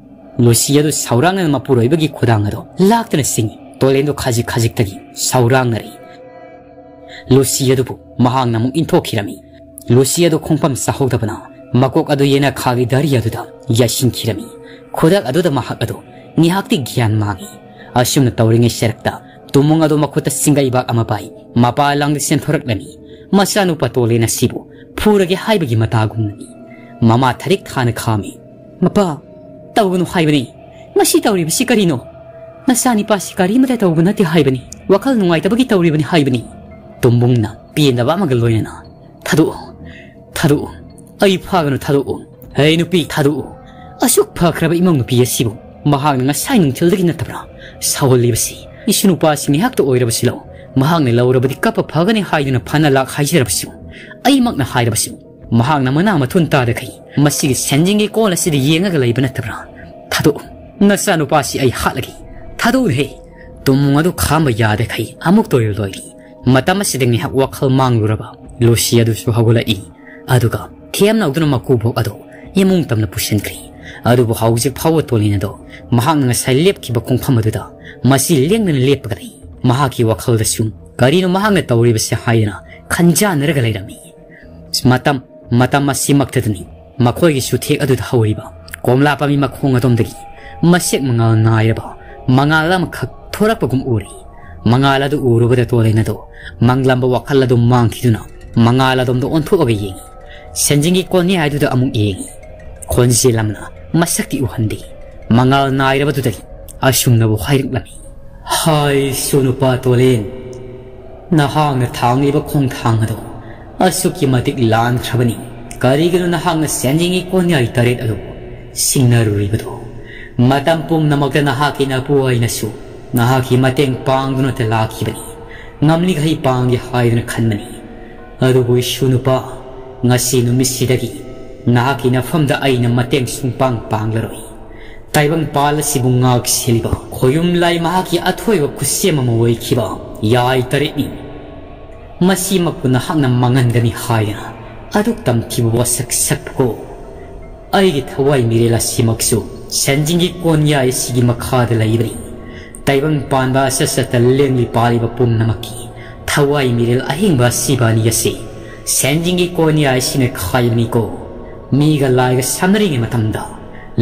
ꯂꯨꯁꯤ ꯑꯗꯨ ꯁꯧꯔꯥꯡꯅꯅ ꯃꯄꯨꯔꯣꯏꯕꯒꯤ ꯈꯨꯗꯥꯡ ꯑꯗꯨ ꯂꯥꯛꯇꯨꯅ ꯆꯤꯡꯏ꯫ ꯇꯣꯂꯦꯟꯗꯨ ꯈꯖꯤꯛ ꯈꯖꯤꯛꯇꯒꯤ ꯁꯧꯔꯥꯡꯅꯔꯤ꯫ ꯂꯨꯁꯤ ꯑꯗꯨꯕꯨ ꯃꯍꯥꯛꯅ ꯑꯃꯨꯛ ꯏꯟꯊꯣꯛꯈꯤꯔꯝꯃꯤ꯫ ꯂꯨꯁꯤ ꯑꯗꯨ ꯈꯣꯡꯐꯝ ꯆꯥꯍꯧꯗꯕꯅ ꯃꯀꯣꯛ ꯑꯗꯨ ꯌꯦꯅꯈꯥꯒꯤ ꯗꯥꯔꯤ ꯑꯗꯨꯗ ꯌꯩꯁꯤꯟꯈꯤꯔꯝꯃꯤ꯫ ꯈꯨꯗꯛ ꯑꯗꯨꯗ ꯃꯍꯥꯛ ꯑꯗꯨ ꯉꯥꯏꯍꯥꯛꯇꯤ ꯒ꯭ꯌꯥꯟ ꯃꯥꯡꯏ꯫ ꯑꯁꯨꯝꯅ ꯇꯧꯔꯤꯉꯩ ꯁꯦꯔꯛꯇ ꯇꯨꯃꯨꯡ ꯑꯗꯨ ꯃꯈꯨꯠꯇ ꯁꯤꯡꯒꯩꯕꯥꯛ ꯑꯃ ꯄꯥꯏ ꯃꯄꯥ ꯂꯥꯡꯗ ꯆꯦꯟꯊꯣꯔꯛꯂꯝꯃꯤ꯫ ꯃꯆꯥꯅꯨꯄꯥ ꯇꯣꯂꯦꯟ ꯑꯁꯤꯕꯨ ꯐꯨꯔꯒꯦ ꯍꯥꯏꯕꯒꯤ ꯃꯇꯥꯒꯨꯝꯅꯤ꯫ ꯃꯃꯥ ꯊꯔꯤꯛ ꯊꯥꯅ ꯈꯥꯝꯃꯤ꯫ "ꯃꯄꯥ, ꯇꯧꯒꯅꯨ ꯍꯥꯏꯕꯅꯤ꯫ ꯃꯁꯤ ꯇꯧꯔꯤꯕꯁꯤ ꯀꯔꯤꯅꯣ? ꯅꯆꯥꯅꯤꯄꯥꯁꯤ ꯀꯔꯤꯃꯇ ꯇꯧꯕ ꯅꯠꯇꯦ ꯍꯥꯏꯕꯅꯤ꯫ ꯋꯥꯈꯜ ꯅꯨꯡꯉꯥꯏꯇꯕꯒꯤ ꯇꯧꯔꯤꯕꯅꯤ ꯍꯥꯏꯕꯅꯤ"꯫ ꯇꯨꯝꯕꯨꯡꯅ ꯄꯦꯟꯗꯕ ꯑꯃꯒ ꯂꯣꯏꯅꯅ, "ꯊꯥꯗꯣꯛꯎ, ꯊꯥꯗꯣꯛꯎ꯫ ꯑꯩ ꯐꯥꯒꯅꯨ, ꯊꯥꯗꯣꯛꯎ꯫ ꯍꯦ ꯅꯨꯄꯤ, ꯊꯥꯗꯣꯛꯎ꯫ ꯑꯁꯨꯛ ꯐꯈ꯭ꯔꯕ ꯏꯃꯧ ꯅꯨꯄꯤ ꯑꯁꯤꯕꯨ ꯃꯍꯥꯛꯅ ꯉꯁꯥꯏ ꯅꯨꯡꯊꯤꯜꯗꯒꯤ ꯅꯠꯇꯕ꯭ꯔꯥ ꯁꯥꯎꯍꯜꯂꯤꯕꯁꯤ? "ꯏꯁꯨ ꯅꯨꯄꯥꯁꯤ ꯉꯥꯏꯍꯥꯛꯇ ꯑꯣꯏꯔꯕꯁꯨ ꯂꯧ, ꯃꯍꯥꯛꯅ ꯂꯧꯔꯕꯗꯤ ꯀꯞꯄ ꯐꯒꯅꯤ ꯍꯥꯏꯗꯨꯅ ꯐꯅ ꯂꯥꯛ ꯍꯥꯏꯖꯔꯕꯁꯨ, ꯑꯩꯃꯛꯅ ꯍꯥꯏꯔꯕꯁꯨ, ꯃꯍꯥꯛꯅ ꯃꯅꯥ ꯃꯊꯨꯟ ꯇꯥꯗꯈꯩ ꯃꯁꯤꯒꯤ ꯁꯦꯟꯖꯤꯡꯒꯤ ꯀꯣꯟ ꯑꯁꯤꯗ ꯌꯦꯡꯉꯒ ꯂꯩꯕ ꯅꯠꯇꯕ꯭ꯔꯥ? ꯊꯥꯗꯣꯛꯎ, ꯅꯆꯥꯅꯨꯄꯥꯁꯤ ꯑꯩ ꯍꯥꯠꯂꯒꯦ꯫ ꯊꯥꯗꯣꯛꯎꯅꯍꯦ!" ꯇꯨꯝꯃꯨꯡ ꯑꯗꯨ ꯈꯥꯝꯕ ꯌꯥꯗꯈꯩ ꯑꯃꯨꯛꯇ ꯑꯣꯏꯔ ꯂꯣꯏꯔꯤ꯫ ꯃꯇꯝ ꯑꯁꯤꯗ ꯉꯥꯏꯍꯥꯛ ꯋꯥꯈꯜ ꯃꯥꯡꯂꯨꯔꯕ ꯂꯨꯁꯤ ꯑꯗꯨꯁꯨ ꯍꯧꯒꯠꯂꯛꯏ꯫ ꯑꯗꯨꯒ ꯊꯦꯝꯅꯧꯗꯨꯅ ꯃꯀꯨꯕꯣꯛ ꯑꯗꯨ ꯏꯃꯨꯡ ꯇꯝꯅ ꯄꯨꯁꯤꯟꯈ꯭ꯔꯦ꯫ ꯑꯗꯨꯕꯨ ꯍꯧꯖꯤꯛ ꯐꯥꯎꯕ ꯇꯣꯂꯤꯟ ꯑꯗꯣ ꯃꯍꯥꯛꯅ ꯉꯁꯥꯏ ꯂꯦꯞꯈꯤꯕ ꯈꯣꯡꯐꯝ ꯑꯗꯨꯗ ꯃꯁꯤ ꯂꯦꯡꯗꯅ ꯂꯦꯞꯄꯒ ꯂꯩ꯫ ꯃꯍꯥꯛꯀꯤ ꯋꯥꯈꯜꯗꯁꯨ ꯀꯔꯤꯅꯣ ꯃꯍꯥꯛꯅ ꯇꯧꯔꯤꯕꯁꯦ ꯍꯥꯏꯗꯅ ꯈꯟꯖꯥꯟꯅꯔꯒ ꯂꯩꯔꯝꯃꯤ꯫ ꯃꯇꯝ, ꯃꯇꯝ ꯑꯁꯤꯃꯛꯇꯗꯅꯤ ꯃꯈꯣꯏꯒꯤ ꯆꯨꯊꯦꯛ ꯑꯗꯨꯗ ꯍꯧꯔꯤꯕ ꯀꯣꯝꯂꯥ ꯄꯥꯝꯕꯤ ꯃꯈꯣꯡ ꯑꯗꯣꯝꯗꯒꯤ ꯃꯁꯦꯛ ꯃꯉꯥꯜ ꯅꯥꯏꯔꯕ ꯃꯉꯥꯜ ꯑꯃꯈꯛ ꯊꯣꯔꯛꯄꯒꯨꯝ ꯎꯔꯤ꯫ ꯃꯉꯥꯜ ꯑꯗꯨ ꯎꯔꯨꯕꯗ ꯇꯣꯂꯦꯟ ꯑꯗꯨ ꯃꯪꯂꯝꯕ ꯋꯥꯈꯜ ꯑꯗꯨ ꯃꯥꯡꯈꯤꯗꯨꯅ ꯃꯉꯥꯜ ꯑꯗꯣꯝꯗ ꯑꯣꯟꯊꯣꯛꯑꯒ ꯌꯦꯡꯉꯤ꯫ ꯁꯦꯟꯖꯤꯡꯒꯤ ꯀꯣꯟꯌꯥꯏꯗꯨꯗ ꯑꯃꯨꯛ ꯌꯦꯡꯉꯤ꯫ ꯈꯣꯟꯖꯦꯜ ꯑꯃꯅ ꯃꯁꯛꯇꯤ ꯎꯍꯟꯗꯦ꯫ ꯃꯉꯥꯜ ꯅꯥꯏꯔꯕꯗꯨꯗꯒꯤ ꯑꯁꯨꯝꯅꯕꯨ ꯍꯥꯏꯔꯛꯂꯝꯃꯤ, "ꯍꯥꯏ ꯁꯨ ꯅꯨꯄꯥ ꯇꯣꯂꯦꯟ, ꯅꯍꯥꯛꯅ ꯊꯥꯡꯂꯤꯕ ꯈꯣꯡꯊꯥꯡ ꯑꯗꯨ ꯑꯁꯨꯛꯀꯤ ꯃꯇꯤꯛ ꯂꯥꯟꯈ꯭ꯔꯕꯅꯤ꯫ ꯀꯔꯤꯒꯤꯅꯣ ꯅꯍꯥꯛꯅ ꯁꯦꯟꯖꯤꯡꯒꯤ ꯀꯣꯟꯌꯥꯏ ꯇꯔꯦꯠ ꯑꯗꯨ ꯁꯤꯡꯅꯔꯨꯔꯤꯕꯗꯣ? ꯃꯇꯝ ꯄꯨꯝꯅꯃꯛꯇ ꯅꯍꯥꯛꯀꯤ ꯅꯄꯨ ꯑꯩꯅꯁꯨ ꯅꯍꯥꯛꯀꯤ ꯃꯇꯦꯡ ꯄꯥꯡꯗꯨꯅꯇ ꯂꯥꯛꯈꯤꯕꯅꯤ꯫ ꯉꯝꯂꯤꯈꯩ ꯄꯥꯡꯒꯦ ꯍꯥꯏꯗꯨꯅ ꯈꯟꯕꯅꯤ꯫ ꯑꯗꯨꯕꯨ ꯏꯁꯨ ꯅꯨꯄꯥ, ꯉꯁꯤ ꯅꯨꯃꯤꯠꯁꯤꯗꯒꯤ ꯅꯍꯥꯛꯀꯤ ꯅꯐꯝꯗ ꯑꯩꯅ ꯃꯇꯦꯡ ꯁꯨꯡꯄꯥꯡ ꯄꯥꯡꯂꯔꯣꯏ꯫ ꯇꯥꯏꯕꯪ ꯄꯥꯜ ꯑꯁꯤꯕꯨ ꯉꯥꯛ ꯁꯦꯜꯂꯤꯕ ꯈꯣꯌꯨꯝ ꯂꯥꯏ ꯃꯍꯥꯛꯀꯤ ꯑꯊꯣꯏꯕ ꯈꯨꯠꯁꯦꯝ ꯑꯃ ꯑꯣꯏꯈꯤꯕ ꯌꯥꯏ ꯇꯔꯦꯠꯅꯤ꯫ ꯃꯁꯤꯃꯛꯄꯨ ꯅꯍꯥꯛꯅ ꯃꯥꯡꯍꯟꯒꯅꯤ ꯍꯥꯏꯗꯅ ꯑꯗꯨꯛ ꯇꯝꯊꯤꯕ ꯋꯥꯁꯛ ꯁꯛꯄꯀꯣ? ꯑꯩꯒꯤ ꯊꯋꯥꯏ ꯃꯤꯔꯦꯜ ꯑꯁꯤꯃꯛꯁꯨ ꯁꯦꯟꯖꯤꯡꯒꯤ ꯀꯣꯟꯌꯥꯏ ꯑꯁꯤꯒꯤ ꯃꯈꯥꯗ ꯂꯩꯕꯅꯤ꯫ ꯇꯥꯏꯕꯪ ꯄꯥꯟꯕ ꯑꯁ ꯑꯁꯠꯇ ꯂꯦꯡꯂꯤ ꯄꯥꯜꯂꯤꯕ ꯄꯨꯝꯅꯃꯛꯀꯤ ꯊꯋꯥꯏ ꯃꯤꯔꯦꯜ ꯑꯍꯤꯡꯕ ꯑꯁꯤꯕꯥꯅꯤ ꯑꯁꯤ ꯁꯦꯟꯖꯤꯡꯒꯤ ꯀꯣꯟꯌꯥꯏ ꯑꯁꯤꯅ ꯈꯥꯏꯕꯅꯤꯀꯣ꯫ ꯃꯤꯒ ꯂꯥꯏꯒ ꯁꯝꯅꯔꯤꯉꯩ ꯃꯇꯝꯗ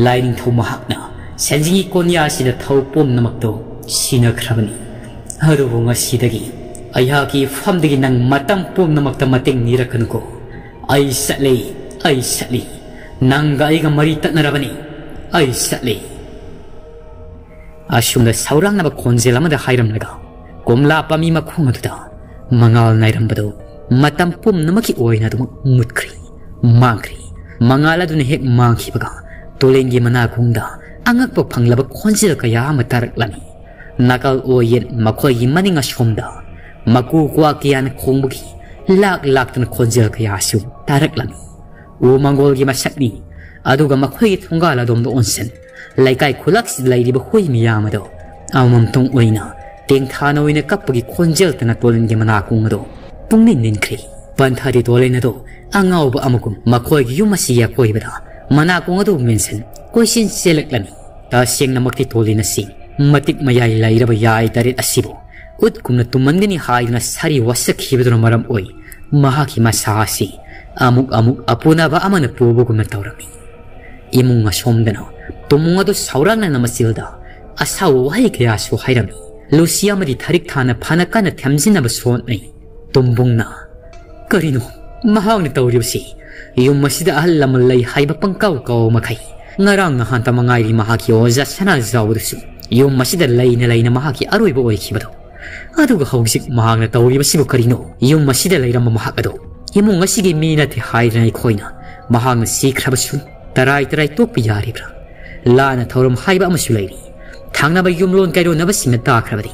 ꯂꯥꯏꯅꯤꯡꯊꯧ ꯃꯍꯥꯛꯅ ꯁꯦꯟꯖꯤꯡꯒꯤ ꯀꯣꯟꯌꯥ ꯑꯁꯤꯗ ꯊꯧ ꯄꯨꯝꯅꯃꯛꯇꯣ ꯁꯤꯅꯈ꯭ꯔꯕꯅꯤ꯫ ꯑꯗꯨꯕꯨ ꯉꯁꯤꯗꯒꯤ ꯑꯩꯍꯥꯛꯀꯤ ꯏꯐꯝꯗꯒꯤ ꯅꯪ ꯃꯇꯝ ꯄꯨꯝꯅꯃꯛꯇ ꯃꯇꯦꯡ ꯅꯤꯔꯛꯀꯅꯨꯀꯣ꯫ ꯑꯩ ꯆꯠꯂꯤ, ꯑꯩ ꯆꯠꯂꯤ꯫ ꯅꯪꯒ ꯑꯩꯒ ꯃꯔꯤ ꯇꯠꯅꯔꯕꯅꯤ꯫ ꯑꯩ ꯆꯠꯂꯤ꯫ ꯑꯁꯨꯝꯅ ꯁꯧꯔꯥꯡꯅꯕ ꯈꯣꯟꯖꯦꯜ ꯑꯃꯗ ꯍꯥꯏꯔꯝꯂꯒ ꯀꯣꯝꯂꯥ ꯄꯥꯝꯕꯤ ꯃꯈꯣꯡ ꯑꯗꯨꯗ ꯃꯉꯥꯜ ꯅꯥꯏꯔꯝꯕꯗꯨ ꯃꯇꯝ ꯄꯨꯝꯅꯃꯛꯀꯤ ꯑꯣꯏꯅ ꯑꯗꯨꯃꯛ ꯃꯨꯠꯈ꯭ꯔꯦ, ꯃꯥꯡꯈ꯭ꯔꯦ꯫ ꯃꯉꯥꯜ ꯑꯗꯨꯅ ꯍꯦꯛ ꯃꯥꯡꯈꯤꯕꯒ ꯇꯨꯔꯦꯟꯒꯤ ꯃꯅꯥꯀꯣꯡꯗ ꯑꯉꯛꯄ ꯐꯪꯂꯕ ꯈꯣꯟꯖꯦꯜ ꯀꯌꯥ ꯑꯃ ꯇꯥꯔꯛꯂꯝꯃꯤ꯫ ꯅꯥꯀꯜ ꯑꯣꯏꯌꯦꯠ ꯃꯈꯣꯏꯒꯤ ꯃꯅꯤꯡ ꯑꯁꯣꯝꯗ ꯃꯀꯨ ꯀ꯭ꯋꯥ ꯀꯌꯥꯅ ꯈꯣꯡꯕꯒꯤ ꯂꯥꯛ ꯂꯥꯛꯇꯅ ꯈꯣꯟꯖꯦꯜ ꯀꯌꯥꯁꯨ ꯇꯥꯔꯛꯂꯝꯃꯤ꯫ ꯎ ꯃꯪꯒꯣꯜꯒꯤ ꯃꯁꯛꯅꯤ, ꯑꯗꯨꯒ ꯃꯈꯣꯏꯒꯤ ꯊꯣꯡꯒꯥꯜ ꯑꯗꯣꯝꯗ ꯑꯣꯟꯁꯟ ꯂꯩꯀꯥꯏ ꯈꯨꯂꯛꯁꯤꯗ ꯂꯩꯔꯤꯕ ꯍꯨꯏ ꯃꯤꯌꯥꯝ ꯑꯗꯣ ꯑꯃꯃꯝꯇꯣꯡ ꯑꯣꯏꯅ ꯇꯦꯡꯊꯥꯅ ꯑꯣꯏꯅ ꯀꯞꯄꯒꯤ ꯈꯣꯟꯖꯦꯜꯇꯅ ꯇꯣꯂꯤꯟꯒꯤ ꯃꯅꯥꯀꯣꯡ ꯑꯗꯣ ꯄꯨꯡꯅꯤꯟ ꯅꯤꯟꯈ꯭ꯔꯦ꯫ ꯄꯟꯊꯥꯗꯤ ꯇꯣꯂꯤꯟ ꯑꯗꯣ ꯑꯉꯥꯎꯕ ꯑꯃꯒꯨꯝ ꯃꯈꯣꯏꯒꯤ ꯌꯨꯝ ꯑꯁꯤꯒꯤ ꯑꯀꯣꯏꯕꯗ ꯃꯅꯥꯀꯣꯡ ꯑꯗꯨ ꯃꯦꯟꯁꯤꯟ ꯀꯣꯏꯆꯦꯟ ꯆꯦꯜꯂꯛꯂꯝꯃꯤ꯫ ꯇꯁꯦꯡꯅꯃꯛꯇꯤ ꯇꯣꯂꯤꯟ ꯑꯁꯤ ꯃꯇꯤꯛ ꯃꯌꯥꯏ ꯂꯩꯔꯕ ꯌꯥꯏ ꯇꯔꯦꯠ ꯑꯁꯤꯕꯨ ꯎꯠꯀꯨꯝꯅ ꯇꯨꯝꯃꯟꯒꯅꯤ ꯍꯥꯏꯗꯨꯅ ꯁꯥꯔꯤ ꯋꯥꯁꯛꯈꯤꯕꯗꯨꯅ ꯃꯔꯝ ꯑꯣꯏ ꯃꯍꯥꯛꯀꯤ ꯃꯁꯥ ꯑꯁꯤ ꯑꯃꯨꯛ ꯑꯃꯨꯛ ꯑꯄꯨꯅꯕ ꯑꯃꯅ ꯄꯨꯕꯒꯨꯝꯅ ꯇꯧꯔꯝꯃꯤ꯫ ꯏꯃꯨꯡ ꯑꯁꯣꯝꯗꯅ ꯇꯨꯝꯃꯨꯡ ꯑꯗꯨ ꯁꯥꯎꯔꯥꯛꯅꯅ ꯃꯆꯤꯜꯗ ꯑꯁꯥꯎꯕ ꯋꯥꯍꯩ ꯀꯌꯥꯁꯨ ꯍꯥꯏꯔꯝꯃꯤ꯫ ꯂꯨꯁꯤ ꯑꯃꯗꯤ ꯊꯔꯤꯛ ꯊꯥꯅ ꯐꯅ ꯀꯟꯅ ꯊꯦꯝꯖꯤꯟꯅꯕ ꯁꯣꯠꯅꯩ꯫ ꯇꯨꯝꯕꯨꯡꯅ, "ꯀꯔꯤꯅꯣ ꯃꯍꯥꯛꯅ ꯇꯧꯔꯤꯕꯁꯤ? ꯌꯨꯝ ꯑꯁꯤꯗ ꯑꯍꯜ ꯂꯃꯟ ꯂꯩ ꯍꯥꯏꯕ ꯄꯪꯀꯥꯎ ꯀꯥꯎ ꯃꯈꯩ ꯉꯔꯥꯡ ꯅꯍꯥꯟꯇ ꯃꯉꯥꯏꯔꯤ ꯃꯍꯥꯛꯀꯤ ꯑꯣꯖꯥ ꯁꯅꯥꯖꯥꯎꯕꯗꯨꯁꯨ ꯌꯨꯝ ꯑꯁꯤꯗ ꯂꯩꯅ ꯂꯩꯅ ꯃꯍꯥꯛꯀꯤ ꯑꯔꯣꯏꯕ ꯑꯣꯏꯈꯤꯕꯗꯣ꯫ ꯑꯗꯨꯒ ꯍꯧꯖꯤꯛ ꯃꯍꯥꯛꯅ ꯇꯧꯔꯤꯕꯁꯤꯕꯨ ꯀꯔꯤꯅꯣ? ꯌꯨꯝ ꯑꯁꯤꯗ ꯂꯩꯔꯝꯕ ꯃꯍꯥꯛ ꯑꯗꯣ ꯏꯃꯨꯡ ꯑꯁꯤꯒꯤ ꯃꯤ ꯅꯠꯇꯦ ꯍꯥꯏꯗꯅ ꯑꯩꯈꯣꯏꯅ ꯃꯍꯥꯛꯅ ꯁꯤꯈ꯭ꯔꯕꯁꯨ ꯇꯔꯥꯏ ꯇꯔꯥꯏ ꯇꯣꯛꯄ ꯌꯥꯔꯤꯕ꯭ꯔꯥ? ꯂꯥꯟꯅ ꯊꯧꯔꯝ ꯍꯥꯏꯕ ꯑꯃꯁꯨ ꯂꯩꯔꯤ꯫ ꯊꯪꯅꯕ ꯌꯨꯝꯂꯣꯟ ꯀꯩꯔꯣꯟꯅꯕꯁꯤꯡꯅ ꯇꯥꯈ꯭ꯔꯕꯗꯤ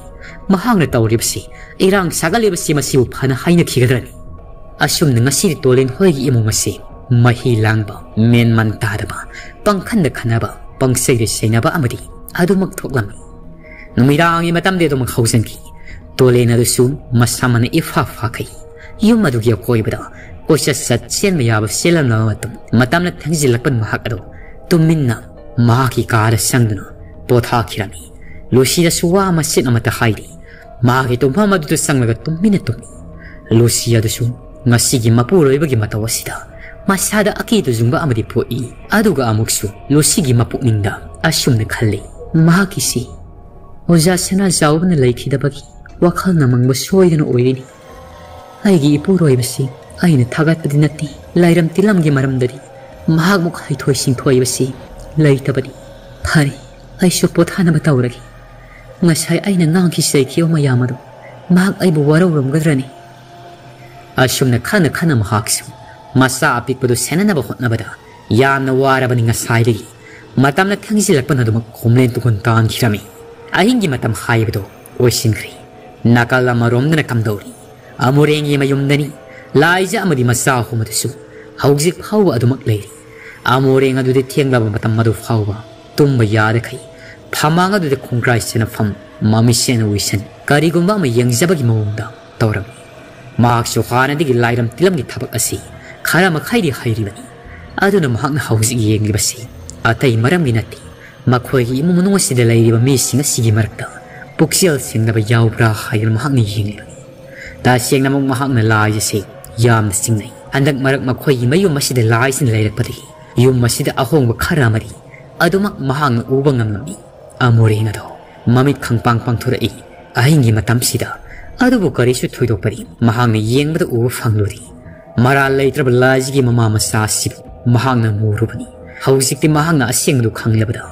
ꯃꯍꯥꯛꯅ ꯇꯧꯔꯤꯕꯁꯤ, ꯏꯔꯥꯡ ꯁꯥꯒꯠꯂꯤꯕꯁꯤ ꯃꯁꯤꯕꯨ ꯐꯅ ꯍꯥꯏꯅꯈꯤꯒꯗ꯭ꯔꯅꯤ?" ꯑꯁꯨꯝꯅ ꯉꯁꯤꯗꯤ ꯇꯣꯂꯦꯟ ꯍꯣꯏꯒꯤ ꯏꯃꯨꯡ ꯑꯁꯤ ꯃꯍꯤ ꯂꯥꯡꯕ, ꯃꯦꯟꯃꯟ ꯇꯥꯗꯕ, ꯄꯪꯈꯟꯗ ꯈꯟꯅꯕ, ꯄꯪꯆꯩꯗ ꯆꯩꯅꯕ ꯑꯃꯗꯤ ꯑꯗꯨꯃꯛ ꯊꯣꯛꯂꯝꯃꯤ꯫ ꯅꯨꯃꯤꯗꯥꯡꯒꯤ ꯃꯇꯝꯗꯤ ꯑꯗꯨꯃꯛ ꯍꯧꯖꯤꯟꯈꯤ꯫ ꯇꯣꯂꯦꯟ ꯑꯗꯨꯁꯨ ꯃꯁꯥꯃꯛꯅ ꯏꯐꯥ ꯐꯥꯈꯩ ꯌꯨꯝ ꯑꯗꯨꯒꯤ ꯑꯀꯣꯏꯕꯗ ꯀꯣꯏꯆꯠ ꯆꯠ ꯆꯦꯟꯕ ꯌꯥꯕ ꯆꯦꯜꯂꯝꯂꯕ ꯃꯇꯨꯡ, ꯃꯇꯝꯅ ꯊꯦꯡꯖꯤꯜꯂꯛꯄꯅ ꯃꯍꯥꯛ ꯑꯗꯨ ꯇꯨꯃꯤꯟꯅ ꯃꯍꯥꯛꯀꯤ ꯀꯥꯗ ꯆꯪꯗꯨꯅ ꯄꯣꯊꯥꯈꯤꯔꯝꯃꯤ꯫ ꯂꯨꯁꯤꯗꯁꯨ ꯋꯥ ꯃꯆꯦꯠ ꯑꯃꯠꯇ ꯍꯥꯏꯗꯦ꯫ ꯃꯍꯥꯛꯀꯤ ꯇꯨꯝꯐꯝ ꯑꯗꯨꯗ ꯆꯪꯂꯒ ꯇꯨꯃꯤꯟꯅ ꯇꯨꯝꯃꯤ꯫ ꯂꯨꯁꯤ ꯑꯗꯨꯁꯨ ꯉꯁꯤꯒꯤ ꯃꯄꯨꯔꯣꯏꯕꯒꯤ ꯃꯇꯧ ꯑꯁꯤꯗ ꯃꯁꯥꯗ ꯑꯀꯤꯕ ꯇꯨꯖꯨꯡꯕ ꯑꯃꯗꯤ ꯄꯣꯛꯏ꯫ ꯑꯗꯨꯒ ꯑꯃꯨꯛꯁꯨ ꯂꯨꯁꯤꯒꯤ ꯃꯄꯨꯛꯅꯤꯡꯗ ꯑꯁꯨꯝꯅ ꯈꯜꯂꯤ, "ꯃꯍꯥꯛꯀꯤꯁꯤ ꯑꯣꯖꯥ ꯁꯅꯥꯖꯥꯎꯕꯅ ꯂꯩꯈꯤꯗꯕꯒꯤ ꯋꯥꯈꯜꯅ ꯃꯪꯕ ꯁꯣꯏꯗꯅ ꯑꯣꯏꯔꯤꯅꯤ꯫ ꯑꯩꯒꯤ ꯏꯄꯨꯔꯣꯏꯕꯁꯤ ꯑꯩꯅ ꯊꯥꯒꯠꯄꯗꯤ ꯅꯠꯇꯦ, ꯂꯥꯏꯔꯝ ꯇꯤꯂꯝꯒꯤ ꯃꯔꯝꯗꯗꯤ ꯃꯍꯥꯛꯃꯨꯛ ꯍꯩꯊꯣꯏ ꯁꯤꯡꯊꯣꯏꯕꯁꯤ ꯂꯩꯇꯕꯅꯤ꯫ ꯐꯔꯦ, ꯑꯩꯁꯨ ꯄꯣꯊꯥꯅꯕ ꯇꯧꯔꯒꯦ꯫ ꯉꯁꯥꯏ ꯑꯩꯅ ꯉꯥꯡꯈꯤ ꯆꯩꯈꯤꯕ ꯃꯌꯥꯝ ꯑꯗꯨ ꯃꯍꯥꯛ ꯑꯩꯕꯨ ꯋꯥꯔꯧꯔꯝꯒꯗ꯭ꯔꯅꯤ?" ꯑꯁꯨꯝꯅ ꯈꯟꯅ ꯈꯟꯅ ꯃꯍꯥꯛꯁꯨ ꯃꯆꯥ ꯑꯄꯤꯛꯄꯗꯨ ꯁꯦꯟꯅꯅꯕ ꯍꯣꯠꯅꯕꯗ ꯌꯥꯝꯅ ꯋꯥꯔꯕꯅꯤ꯫ ꯉꯁꯥꯏꯗꯒꯤ ꯃꯇꯝꯅ ꯊꯦꯡꯖꯤꯜꯂꯛꯄꯅ ꯑꯗꯨꯃꯛ ꯈꯣꯝꯂꯦꯟ ꯇꯨꯈꯣꯟ ꯇꯥꯟꯈꯤꯔꯝꯃꯤ꯫ ꯑꯍꯤꯡꯒꯤ ꯃꯇꯝ ꯍꯥꯏꯕꯗꯨ ꯑꯣꯏꯁꯤꯟꯈ꯭ꯔꯦ꯫ ꯅꯥꯀꯜ ꯑꯃꯔꯣꯝꯗꯅ ꯀꯝꯗꯧꯔꯤ? ꯑꯃꯨꯔꯦꯡꯒꯤ ꯃꯌꯨꯝꯗꯅꯤ꯫ ꯂꯥꯏꯖ ꯑꯃꯗꯤ ꯃꯆꯥ ꯑꯍꯨꯝ ꯑꯗꯨꯁꯨ ꯍꯧꯖꯤꯛ ꯐꯥꯎꯕ ꯑꯗꯨꯃꯛ ꯂꯩꯔꯤ꯫ ꯑꯃꯨꯔꯦꯡ ꯑꯗꯨꯗꯤ ꯊꯦꯡꯂꯕ ꯃꯇꯝ ꯑꯗꯨ ꯐꯥꯎꯕ ꯇꯨꯝꯕ ꯌꯥꯗꯈꯩ ꯐꯃꯥꯡ ꯑꯗꯨꯗ ꯈꯣꯡꯒ꯭ꯔꯥꯏ ꯆꯅꯐꯝ, ꯃꯃꯤꯠꯁꯦꯟ ꯎꯏꯁꯟ ꯀꯔꯤꯒꯨꯝꯕ ꯑꯃ ꯌꯦꯡꯖꯕꯒꯤ ꯃꯑꯣꯡꯗ ꯇꯧꯔꯝꯃꯤ꯫ ꯃꯍꯥꯛꯁꯨ ꯍꯥꯟꯅꯗꯒꯤ ꯂꯥꯏꯔꯝ ꯇꯤꯂꯝꯒꯤ ꯊꯕꯛ ꯑꯁꯤ ꯈꯔ ꯃꯈꯩꯗꯤ ꯍꯩꯔꯤꯕꯅꯤ꯫ ꯑꯗꯨꯅ ꯃꯍꯥꯛꯅ ꯍꯧꯖꯤꯛ ꯌꯦꯡꯂꯤꯕꯁꯤ ꯑꯇꯩ ꯃꯔꯝꯒꯤ ꯅꯠꯇꯦ꯫ ꯃꯈꯣꯏꯒꯤ ꯏꯃꯨꯡ ꯃꯅꯨꯡ ꯑꯁꯤꯗ ꯂꯩꯔꯤꯕ ꯃꯤꯁꯤꯡ ꯑꯁꯤꯒꯤ ꯃꯔꯛꯇ ꯄꯨꯛꯆꯦꯜ ꯁꯦꯡꯗꯕ ꯌꯥꯎꯕ꯭ꯔꯥ ꯍꯥꯏꯗꯨꯅ ꯃꯍꯥꯛꯅ ꯌꯦꯡꯂꯤꯕꯅꯤ꯫ ꯇꯁꯦꯡꯅꯃꯛ ꯃꯍꯥꯛꯅ ꯂꯥꯏ ꯑꯁꯤ ꯌꯥꯝꯅ ꯆꯤꯡꯅꯩ꯫ ꯍꯟꯗꯛ ꯃꯔꯛ ꯃꯈꯣꯏꯒꯤ ꯃꯌꯨꯝ ꯑꯁꯤꯗ ꯂꯥꯏꯁꯤꯡ ꯂꯩꯔꯛꯄꯗꯒꯤ ꯌꯨꯝ ꯑꯁꯤꯗ ꯑꯍꯣꯡꯕ ꯈꯔ ꯑꯃꯗꯤ ꯑꯗꯨꯃꯛ ꯃꯍꯥꯛꯅ ꯎꯕ ꯉꯝꯂꯝꯃꯤ꯫ ꯑꯃꯨꯔꯦꯡ ꯑꯗꯣ ꯃꯃꯤꯠ ꯈꯪꯄꯥꯡ ꯄꯥꯡꯊꯣꯔꯛꯏ꯫ ꯑꯍꯤꯡꯒꯤ ꯃꯇꯝꯁꯤꯗ꯫ ꯑꯗꯨꯕꯨ ꯀꯔꯤꯁꯨ ꯊꯣꯏꯗꯣꯛꯄꯗꯤ ꯃꯍꯥꯛꯅ ꯌꯦꯡꯕꯗ ꯎꯕ ꯐꯪꯂꯨꯗꯦ꯫ ꯃꯔꯥꯜ ꯂꯩꯇ꯭ꯔꯕ ꯂꯥꯏꯁꯤꯒꯤ ꯃꯃꯥ ꯃꯆꯥ ꯑꯁꯤꯕꯨ ꯃꯍꯥꯛꯅ ꯃꯨꯔꯨꯕꯅꯤ꯫ ꯍꯧꯖꯤꯛꯇꯤ ꯃꯍꯥꯛꯅ ꯑꯁꯦꯡꯕꯗꯨ ꯈꯪꯂꯕꯗ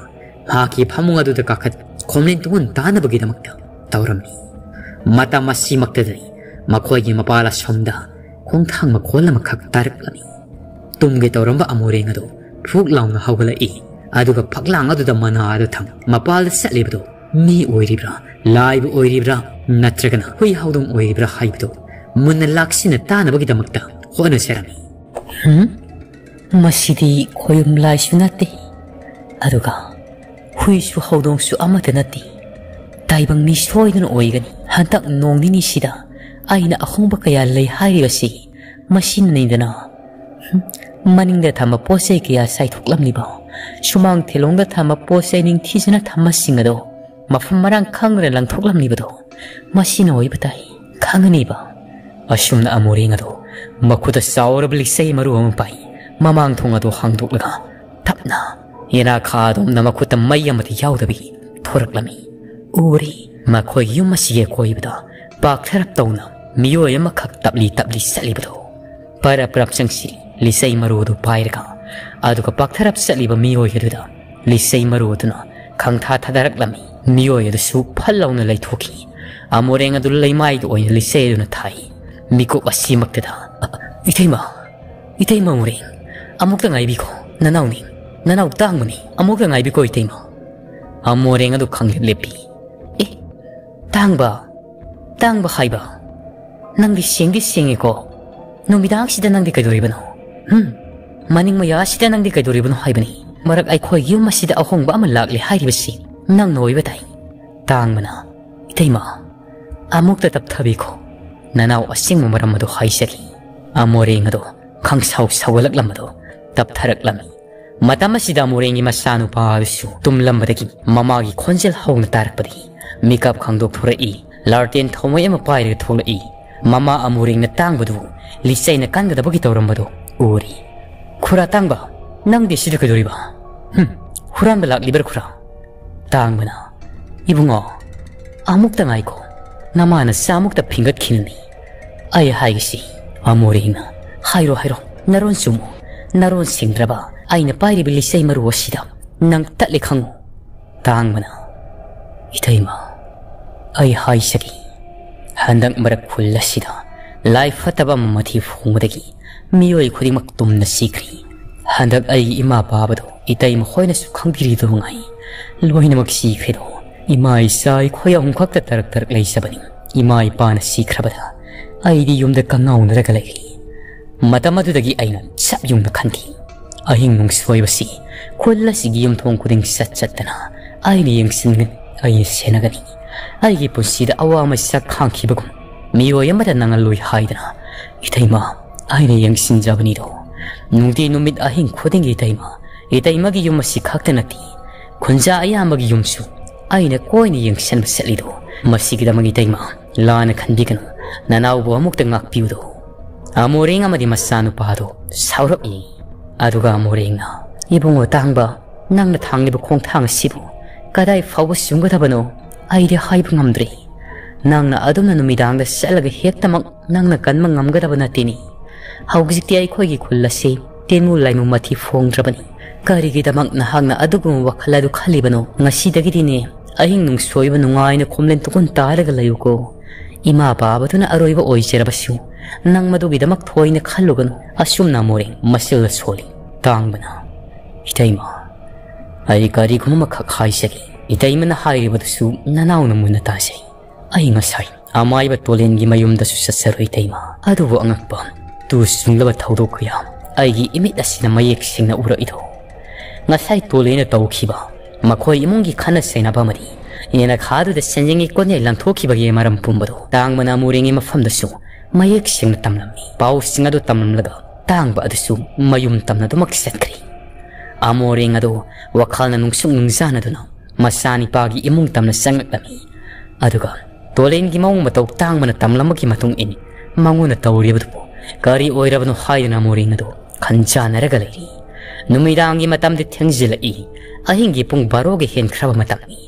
ꯃꯍꯥꯛꯀꯤ ꯐꯃꯨꯡ ꯑꯗꯨꯗ ꯀꯥꯈꯠ ꯈꯣꯝꯂꯦꯟ ꯇꯨꯍꯟ ꯇꯥꯅꯕꯒꯤꯗꯃꯛꯇ ꯇꯧꯔꯝꯃꯤ꯫ ꯃꯇꯝ ꯑꯁꯤꯃꯛꯇꯗꯅꯤ ꯃꯈꯣꯏꯒꯤ ꯃꯄꯥꯜ ꯑꯁꯣꯝꯗ ꯈꯣꯡꯊꯥꯡ ꯃꯈꯣꯜ ꯑꯃꯈꯛ ꯇꯥꯔꯛꯂꯝꯃꯤ꯫ ꯇꯨꯝꯒꯦ ꯇꯧꯔꯝꯕ ꯑꯃꯨꯔꯦꯡ ꯑꯗꯨ ꯐꯨꯛ ꯂꯥꯎꯅ ꯍꯧꯒꯠꯂꯛꯏ꯫ ꯑꯗꯨꯒ ꯐꯛꯂꯥꯡ ꯑꯗꯨꯗ ꯃꯅꯥ ꯑꯗꯨ ꯊꯝ ꯃꯄꯥꯜꯗ ꯆꯠꯂꯤꯕꯗꯨ ꯃꯤ ꯑꯣꯏꯔꯤꯕ꯭ꯔꯥ, ꯂꯥꯏꯕꯨ ꯑꯣꯏꯔꯤꯕ꯭ꯔꯥ, ꯅꯠꯇ꯭ꯔꯒꯅ ꯍꯨꯏ ꯍꯧꯗꯣꯡ ꯑꯣꯏꯔꯤꯕ꯭ꯔꯥ ꯍꯥꯏꯕꯗꯨ ꯃꯨꯟꯅ ꯂꯥꯛꯁꯤꯟꯅ ꯇꯥꯅꯕꯒꯤꯗꯃꯛꯇ ꯍꯣꯠꯅꯖꯔꯝꯃꯤ꯫ ꯍꯨꯝ? ꯃꯁꯤꯗꯤ ꯈꯣꯌꯨꯝ ꯂꯥꯏꯁꯨ ꯅꯠꯇꯦ, ꯑꯗꯨꯒ ꯍꯨꯏꯁꯨ ꯍꯧꯗꯣꯡꯁꯨ ꯑꯃꯠꯇ ꯅꯠꯇꯦ꯫ ꯇꯥꯏꯕꯪ ꯃꯤ ꯁꯣꯏꯗꯅ ꯑꯣꯏꯒꯅꯤ꯫ ꯍꯟꯗꯛ ꯅꯣꯡ ꯅꯤꯅꯤꯁꯤꯗ ꯑꯩꯅ ꯑꯍꯣꯡꯕ ꯀꯌꯥ ꯂꯩ ꯍꯥꯏꯔꯤꯕꯁꯤ ꯃꯁꯤꯅꯅꯤꯗꯅ꯫ ꯍꯨꯝ, ꯃꯅꯤꯡꯗ ꯊꯝꯕ ꯄꯣꯠ ꯆꯩ ꯀꯌꯥ ꯆꯥꯏꯊꯣꯛꯂꯝꯂꯤꯕ, ꯁꯨꯃꯥꯡ ꯊꯦꯂꯣꯡꯗ ꯊꯝꯕ ꯄꯣꯠ ꯆꯩ ꯅꯤꯡꯊꯤꯖꯅ ꯊꯝꯕꯁꯤꯡ ꯑꯗꯣ ꯃꯐꯝ ꯃꯔꯥꯡ ꯈꯪꯗꯅ ꯂꯪꯊꯣꯛꯂꯝꯂꯤꯕꯗꯣ ꯃꯁꯤꯅ ꯑꯣꯏꯕ ꯇꯥꯏ꯫ ꯈꯪꯉꯅꯤꯕ꯫ ꯑꯁꯨꯝꯅ ꯑꯃꯨꯔꯦꯡ ꯑꯗꯣ ꯃꯈꯨꯠꯇ ꯆꯥꯎꯔꯕ ꯂꯤꯆꯩ ꯃꯔꯨ ꯑꯃ ꯄꯥꯏ꯫ ꯃꯃꯥꯡ ꯊꯣꯡ ꯑꯗꯣ ꯍꯥꯡꯗꯣꯛꯂꯒ ꯇꯞꯅ ꯌꯦꯅꯥꯈꯥ ꯑꯗꯣꯝꯅ ꯃꯈꯨꯠꯇ ꯃꯩ ꯑꯃꯠꯇ ꯌꯥꯎꯗꯕꯤ ꯊꯣꯔꯛꯂꯝꯃꯤ꯫ ꯎꯔꯦ, ꯃꯈꯣꯏꯒꯤ ꯌꯨꯝ ꯑꯁꯤꯒꯤ ꯑꯀꯣꯏꯕꯗ ꯄꯥꯛꯊꯔꯞ ꯇꯧꯅ ꯃꯤꯑꯣꯏ ꯑꯃꯈꯛ ꯇꯞꯂꯤ ꯇꯞꯂꯤ ꯆꯠꯂꯤꯕꯗꯨ꯫ ꯄꯔꯞ ꯄꯔꯞ ꯆꯪꯁꯤꯜꯂꯤ꯫ ꯂꯤꯆꯩ ꯃꯔꯨ ꯑꯗꯨ ꯄꯥꯏꯔꯒ, ꯑꯗꯨꯒ ꯄꯥꯛꯊꯔꯞ ꯆꯠꯂꯤꯕ ꯃꯤꯑꯣꯏ ꯑꯗꯨꯗ ꯂꯤꯆꯩ ꯃꯔꯨ ꯑꯗꯨꯅ ꯈꯪꯊꯥ ꯊꯥꯗꯔꯛꯂꯝꯃꯤ꯫ ꯃꯤꯑꯣꯏ ꯑꯗꯨꯁꯨ ꯐꯠ ꯂꯥꯎꯅ ꯂꯩꯊꯣꯛꯈꯤ꯫ ꯑꯃꯣꯔꯦꯡ ꯑꯗꯨ ꯂꯩꯃꯥꯏꯗ ꯑꯣꯏꯅ ꯂꯤꯆꯩ ꯑꯗꯨꯅ ꯊꯥꯏ꯫ ꯃꯤꯀꯨꯞ ꯑꯁꯤꯃꯛꯇꯗ, "ꯏꯇꯩꯃ, ꯏꯇꯩꯃ ꯑꯃꯣꯔꯦꯡ, ꯑꯃꯨꯛꯇ ꯉꯥꯏꯕꯤꯈꯣ, ꯅꯅꯥꯎꯅꯤ, ꯅꯅꯥꯎ ꯇꯥꯡꯕꯅꯤ, ꯑꯃꯨꯛꯇ ꯉꯥꯏꯕꯤꯈꯣ ꯏꯇꯩꯃ"꯫ ꯑꯃꯣꯔꯦꯡ ꯑꯗꯨ ꯈꯪꯂꯦꯞ ꯂꯦꯞꯄꯤ꯫ "ꯇꯥꯡꯕ, ꯇꯥꯡꯕ ꯍꯥꯏꯕ, ꯅꯪꯗꯤ ꯁꯦꯡꯗꯤ ꯁꯦꯡꯉꯤꯀꯣ꯫ ꯅꯨꯃꯤꯗꯥꯡꯁꯤꯗ ꯅꯪꯗꯤ ꯀꯩꯗꯧꯔꯤꯕꯅꯣ? ꯍꯨꯝ? ꯃꯅꯤꯡ ꯃꯌꯥꯁꯤꯗ ꯅꯪꯗꯤ ꯀꯩꯗꯧꯔꯤꯕꯅꯣ ꯍꯥꯏꯕꯅꯤ? ꯃꯔꯛ ꯑꯩꯈꯣꯏ ꯌꯨꯝ ꯑꯁꯤꯗ ꯑꯍꯣꯡꯕ ꯑꯃ ꯂꯥꯛꯂꯦ ꯍꯥꯏꯔꯤꯕꯁꯤ ꯅꯪꯅ ꯑꯣꯏꯕ ꯇꯥꯏ꯫" ꯇꯥꯡꯕꯅ, "ꯏꯇꯩꯃ, ꯑꯃꯨꯛꯇ ꯇꯞꯊꯕꯤꯈꯣ꯫ ꯅꯅꯥꯎ ꯑꯁꯦꯡꯕ ꯃꯔꯝ ꯑꯗꯨ ꯍꯥꯏꯖꯒꯦ꯫" ꯑꯃꯣꯔꯦꯡ ꯑꯗꯣ ꯈꯪꯁꯥꯎ ꯁꯥꯎꯒꯠꯂꯛꯂꯝꯕꯗꯣ ꯇꯞꯊꯔꯛꯂꯝꯃꯤ꯫ ꯃꯇꯝ ꯑꯁꯤꯗ ꯑꯃꯣꯔꯦꯡꯒꯤ ꯃꯆꯥꯅꯨꯄꯥ ꯑꯗꯨꯁꯨ ꯇꯨꯝꯂꯝꯕꯗꯒꯤ ꯃꯃꯥꯒꯤ ꯈꯣꯟꯖꯦꯜ ꯍꯧꯅ ꯇꯥꯔꯛꯄꯗꯒꯤ ꯃꯤꯀꯞ ꯈꯪꯗꯣꯛꯊꯣꯔꯛꯏ꯫ ꯂꯥꯔꯇꯦꯟ ꯊꯧꯃꯩ ꯑꯃ ꯄꯥꯏꯔꯒ ꯊꯣꯛꯂꯛꯏ꯫ ꯃꯃꯥ ꯑꯃꯣꯔꯦꯡꯅ ꯇꯥꯡꯕꯗꯨꯕꯨ ꯂꯤꯆꯩꯅ ꯀꯟꯒꯗꯕꯒꯤ ꯇꯧꯔꯝꯕꯗꯨ ꯎꯔꯤ꯫ "ꯈꯨꯔꯥ ꯇꯥꯡꯕ, ꯅꯪꯗꯤ ꯁꯤꯗ ꯀꯩꯗꯧꯔꯤꯕ? ꯍꯨꯝ, ꯍꯨꯔꯥꯟꯕ ꯂꯥꯛꯂꯤꯕ꯭ꯔꯥ ꯈꯨꯔꯥ?" ꯇꯥꯡꯕꯅ, "ꯏꯕꯨꯡꯉꯣ, ꯑꯃꯨꯛꯇ ꯉꯥꯏꯈꯣ, ꯅꯃꯥꯅ ꯆꯥꯃꯨꯛꯇ ꯐꯤꯡꯒꯠꯈꯤꯅꯨꯅꯤ꯫ ꯑꯩ ꯍꯥꯏꯒꯦꯁꯤ꯫" ꯑꯃꯣꯔꯦꯡꯅ, "ꯍꯥꯏꯔꯣ, ꯍꯥꯏꯔꯣ, ꯅꯔꯣꯟ ꯆꯨꯝꯃꯨ꯫ ꯅꯔꯣꯟ ꯁꯦꯡꯗ꯭ꯔꯕ ꯑꯩꯅ ꯄꯥꯏꯔꯤꯕ ꯂꯤꯆꯩ ꯃꯔꯨ ꯑꯁꯤꯗ ꯅꯪ ꯇꯠꯂꯦ ꯈꯪꯉꯨ꯫" ꯇꯥꯡꯕꯅ, "ꯏꯇꯩꯃ, ꯑꯩ ꯍꯥꯏꯖꯒꯦ, ꯍꯟꯗꯛ ꯃꯔꯛ ꯈꯨꯜ ꯑꯁꯤꯗ ꯂꯥꯏ ꯐꯠꯇꯕ ꯑꯃ ꯃꯊꯤ ꯐꯣꯡꯕꯗꯒꯤ ꯃꯤꯑꯣꯏ ꯈꯨꯗꯤꯡꯃꯛ ꯇꯨꯝꯅ ꯁꯤꯈ꯭ꯔꯤ꯫ ꯍꯟꯗꯛ ꯑꯩꯒꯤ ꯏꯃꯥ ꯄꯥꯕꯗꯣ ꯏꯇꯩꯃ ꯈꯣꯏꯅꯁꯨ ꯈꯪꯕꯤꯔꯤꯗꯨ ꯃꯉꯥꯏ꯫ ꯂꯣꯏꯅꯃꯛ ꯁꯤꯈ꯭ꯔꯦꯗꯣ꯫ ꯏꯃꯥ ꯏꯆꯥ ꯑꯩꯈꯣꯏ ꯑꯍꯨꯝ ꯈꯛꯇ ꯇꯔꯛ ꯇꯔꯛ ꯂꯩꯖꯕꯅꯤ꯫ ꯏꯃꯥ ꯏꯄꯥꯅ ꯁꯤꯈ꯭ꯔꯕꯗ ꯑꯩꯗꯤ ꯌꯨꯝꯗ ꯀꯪꯉꯥꯎꯅꯔꯒ ꯂꯩꯔꯤ꯫ ꯃꯇꯝ ꯑꯗꯨꯗꯒꯤ ꯑꯩꯅ ꯆꯞ ꯌꯨꯡꯅ ꯈꯟꯈꯤ꯫ ꯑꯍꯤꯡ ꯅꯨꯡꯁꯣꯏꯕꯁꯤ ꯈꯨꯜ ꯑꯁꯤꯒꯤ ꯌꯨꯝꯊꯣꯡ ꯈꯨꯗꯤꯡ ꯆꯠ ꯆꯠꯇꯅ ꯑꯩꯅ ꯌꯦꯡꯁꯤꯟꯒꯅꯤ, ꯑꯩꯅ ꯁꯦꯟꯅꯒꯅꯤ꯫ ꯑꯩꯒꯤ ꯄꯨꯟꯁꯤꯗ ꯑꯋꯥ ꯃꯩꯁꯥ ꯈꯥꯡꯈꯤꯕꯒꯨꯝ ꯃꯤꯑꯣꯏ ꯑꯃꯗ ꯅꯪꯍꯜꯂꯣꯏ ꯍꯥꯏꯗꯅ ꯏꯇꯩꯃ ꯑꯩꯅ ꯌꯦꯡꯁꯤꯟꯖꯕꯅꯤꯗꯣ꯫ ꯅꯨꯡꯇꯤ ꯅꯨꯃꯤꯠ ꯑꯍꯤꯡ ꯈꯨꯗꯤꯡꯒꯤ ꯏꯇꯩꯃ, ꯏꯇꯩꯃꯒꯤ ꯌꯨꯝ ꯑꯁꯤ ꯈꯛꯇ ꯅꯠꯇꯦ, ꯈꯨꯟꯖꯥ ꯑꯌꯥꯝꯕꯒꯤ ꯌꯨꯝꯁꯨ ꯑꯩꯅ ꯀꯣꯏꯅ ꯌꯦꯡꯁꯤꯟꯕ ꯆꯠꯂꯤꯗꯣ꯫ ꯃꯁꯤꯒꯤꯗꯃꯛ ꯏꯇꯩꯃ ꯂꯥꯟꯅ ꯈꯟꯕꯤꯒꯅꯨ, ꯅꯅꯥꯎꯕꯨ ꯑꯃꯨꯛꯇ ꯉꯥꯛꯄꯤꯌꯨꯗꯣ꯫" ꯑꯃꯣꯔꯦꯡ ꯑꯃꯗꯤ ꯃꯆꯥꯅꯨꯄꯥꯗꯣ ꯁꯥꯎꯔꯛꯏ꯫ ꯑꯗꯨꯒ ꯑꯃꯣꯔꯦꯡꯅ, "ꯏꯕꯨꯡꯉꯣ ꯇꯥꯡꯕ, ꯅꯪꯅ ꯊꯥꯡꯂꯤꯕ ꯈꯣꯡꯊꯥꯡ ꯑꯁꯤꯕꯨ ꯀꯗꯥꯏ ꯐꯥꯎꯕ ꯆꯨꯝꯒꯗꯕꯅꯣ ꯑꯩꯗꯤ ꯍꯥꯏꯕ ꯉꯝꯗ꯭ꯔꯦ꯫ ꯅꯪꯅ ꯑꯗꯨꯝꯅ ꯅꯨꯃꯤꯗꯥꯡꯗ ꯆꯠꯂꯒ ꯍꯦꯛꯇꯃꯛ ꯅꯪꯅ ꯀꯟꯕ ꯉꯝꯒꯗꯕ ꯅꯠꯇꯦꯅꯦ꯫ ꯍꯧꯖꯤꯛꯇꯤ ꯑꯩꯈꯣꯏꯒꯤ ꯈꯨꯜ ꯑꯁꯤ ꯇꯤꯟꯃꯨ ꯂꯥꯏꯃꯨ ꯃꯊꯤ ꯐꯣꯡꯗ꯭ꯔꯕꯅꯤ꯫ ꯀꯔꯤꯒꯤꯗꯃꯛ ꯅꯍꯥꯛꯅ ꯑꯗꯨꯒꯨꯝꯕ ꯋꯥꯈꯜ ꯑꯗꯨ ꯈꯜꯂꯤꯕꯅꯣ? ꯉꯁꯤꯗꯒꯤꯗꯤꯅꯦ ꯑꯍꯤꯡ ꯅꯨꯡꯁꯣꯏꯕ ꯅꯨꯡꯉꯥꯏꯅ ꯈꯣꯝꯂꯦꯟ ꯇꯨꯀꯨꯟ ꯇꯥꯔꯒ ꯂꯩꯌꯨꯀꯣ꯫ ꯏꯃꯥ ꯄꯥꯕꯗꯨꯅ ꯑꯔꯣꯏꯕ ꯑꯣꯏꯖꯔꯕꯁꯨ ꯅꯪ ꯃꯗꯨꯒꯤꯗꯃꯛ ꯊꯣꯏꯅ ꯈꯜꯂꯨꯒꯅꯨ꯫" ꯑꯁꯨꯝꯅ ꯑꯃꯣꯔꯦꯡ ꯃꯆꯤꯜꯗ ꯁꯣꯜꯂꯤ꯫ ꯇꯥꯡꯕꯅ, "ꯏꯇꯩꯃ, ꯑꯩ ꯀꯔꯤꯒꯨꯝꯕ ꯑꯃꯈꯛ ꯍꯥꯏꯖꯒꯦ꯫ ꯏꯇꯩꯃꯅ ꯍꯥꯏꯔꯤꯕꯗꯨꯁꯨ ꯅꯅꯥꯎꯅ ꯃꯨꯟꯅ ꯇꯥꯖꯩ꯫ ꯑꯩ ꯉꯁꯥꯏ ꯑꯃꯥꯏꯕ ꯇꯣꯂꯦꯟꯒꯤ ꯃꯌꯨꯝꯗꯁꯨ ꯆꯠꯆꯔꯨꯏ ꯇꯩꯃ꯫ ꯑꯗꯨꯕꯨ ꯑꯉꯛꯄ, ꯇꯨ ꯆꯨꯡꯂꯕ ꯊꯧꯗꯣꯛ ꯀꯌꯥ ꯑꯩꯒꯤ ꯏꯃꯤꯠ ꯑꯁꯤꯅ ꯃꯌꯦꯛ ꯁꯦꯡꯅ ꯎꯔꯛꯏꯗꯣ꯫ ꯉꯁꯥꯏ ꯇꯣꯂꯦꯟꯅ ꯇꯧꯈꯤꯕ ꯃꯈꯣꯏ ꯏꯃꯨꯡꯒꯤ ꯈꯠꯅ ꯆꯩꯅꯕ ꯑꯃꯗꯤ ꯌꯦꯅꯈꯥꯗꯨꯗ ꯁꯦꯟꯖꯦꯡꯒꯤ ꯀꯣꯟꯌꯥꯏ ꯂꯪꯊꯣꯛꯈꯤꯕꯒꯤ ꯃꯔꯝ ꯄꯨꯝꯕꯗꯣ ꯇꯥꯡꯕꯅ ꯑꯃꯣꯔꯦꯡꯒꯤ ꯃꯐꯝꯗꯁꯨ ꯃꯌꯦꯛ ꯁꯦꯡꯅ ꯇꯝꯂꯝꯃꯤ꯫ ꯄꯥꯎꯁꯤꯡ ꯑꯗꯨ ꯇꯝꯂꯝꯂꯒ ꯇꯥꯡꯕ ꯑꯗꯨꯁꯨ ꯃꯌꯨꯝ ꯇꯝꯅ ꯑꯗꯨꯃꯛ ꯆꯠꯈ꯭ꯔꯤ꯫ ꯑꯃꯣꯔꯦꯡ ꯑꯗꯨ ꯋꯥꯈꯜꯅ ꯅꯨꯡꯁꯨꯛ ꯅꯨꯡꯖꯥꯅꯗꯨꯅ ꯃꯆꯥꯅꯤꯄꯥꯒꯤ ꯏꯃꯨꯡ ꯇꯝꯅ ꯆꯪꯂꯛꯂꯝꯃꯤ꯫ ꯑꯗꯨꯒ ꯇꯣꯂꯦꯟꯒꯤ ꯃꯑꯣꯡ ꯃꯇꯧ ꯇꯥꯡꯕꯅ ꯇꯝꯂꯝꯕꯒꯤ ꯃꯇꯨꯡ ꯏꯟꯅ ꯃꯉꯣꯟꯗ ꯇꯧꯔꯤꯕꯗꯨꯕꯨ ꯀꯔꯤ ꯑꯣꯏꯔꯕꯅꯣ ꯍꯥꯏꯗꯨꯅ ꯑꯃꯣꯔꯦꯡ ꯑꯗꯨ ꯈꯟꯖꯥꯟꯅꯔꯒ ꯂꯩꯔꯤ꯫ ꯅꯨꯃꯤꯗꯥꯡꯒꯤ ꯃꯇꯝꯗꯤ ꯊꯦꯡꯖꯤꯜꯂꯛꯏ꯫ ꯑꯍꯤꯡꯒꯤ ꯄꯨꯡ ꯕꯥꯔꯣꯒ ꯍꯦꯟꯈ꯭ꯔꯕ ꯃꯇꯝꯅꯤ꯫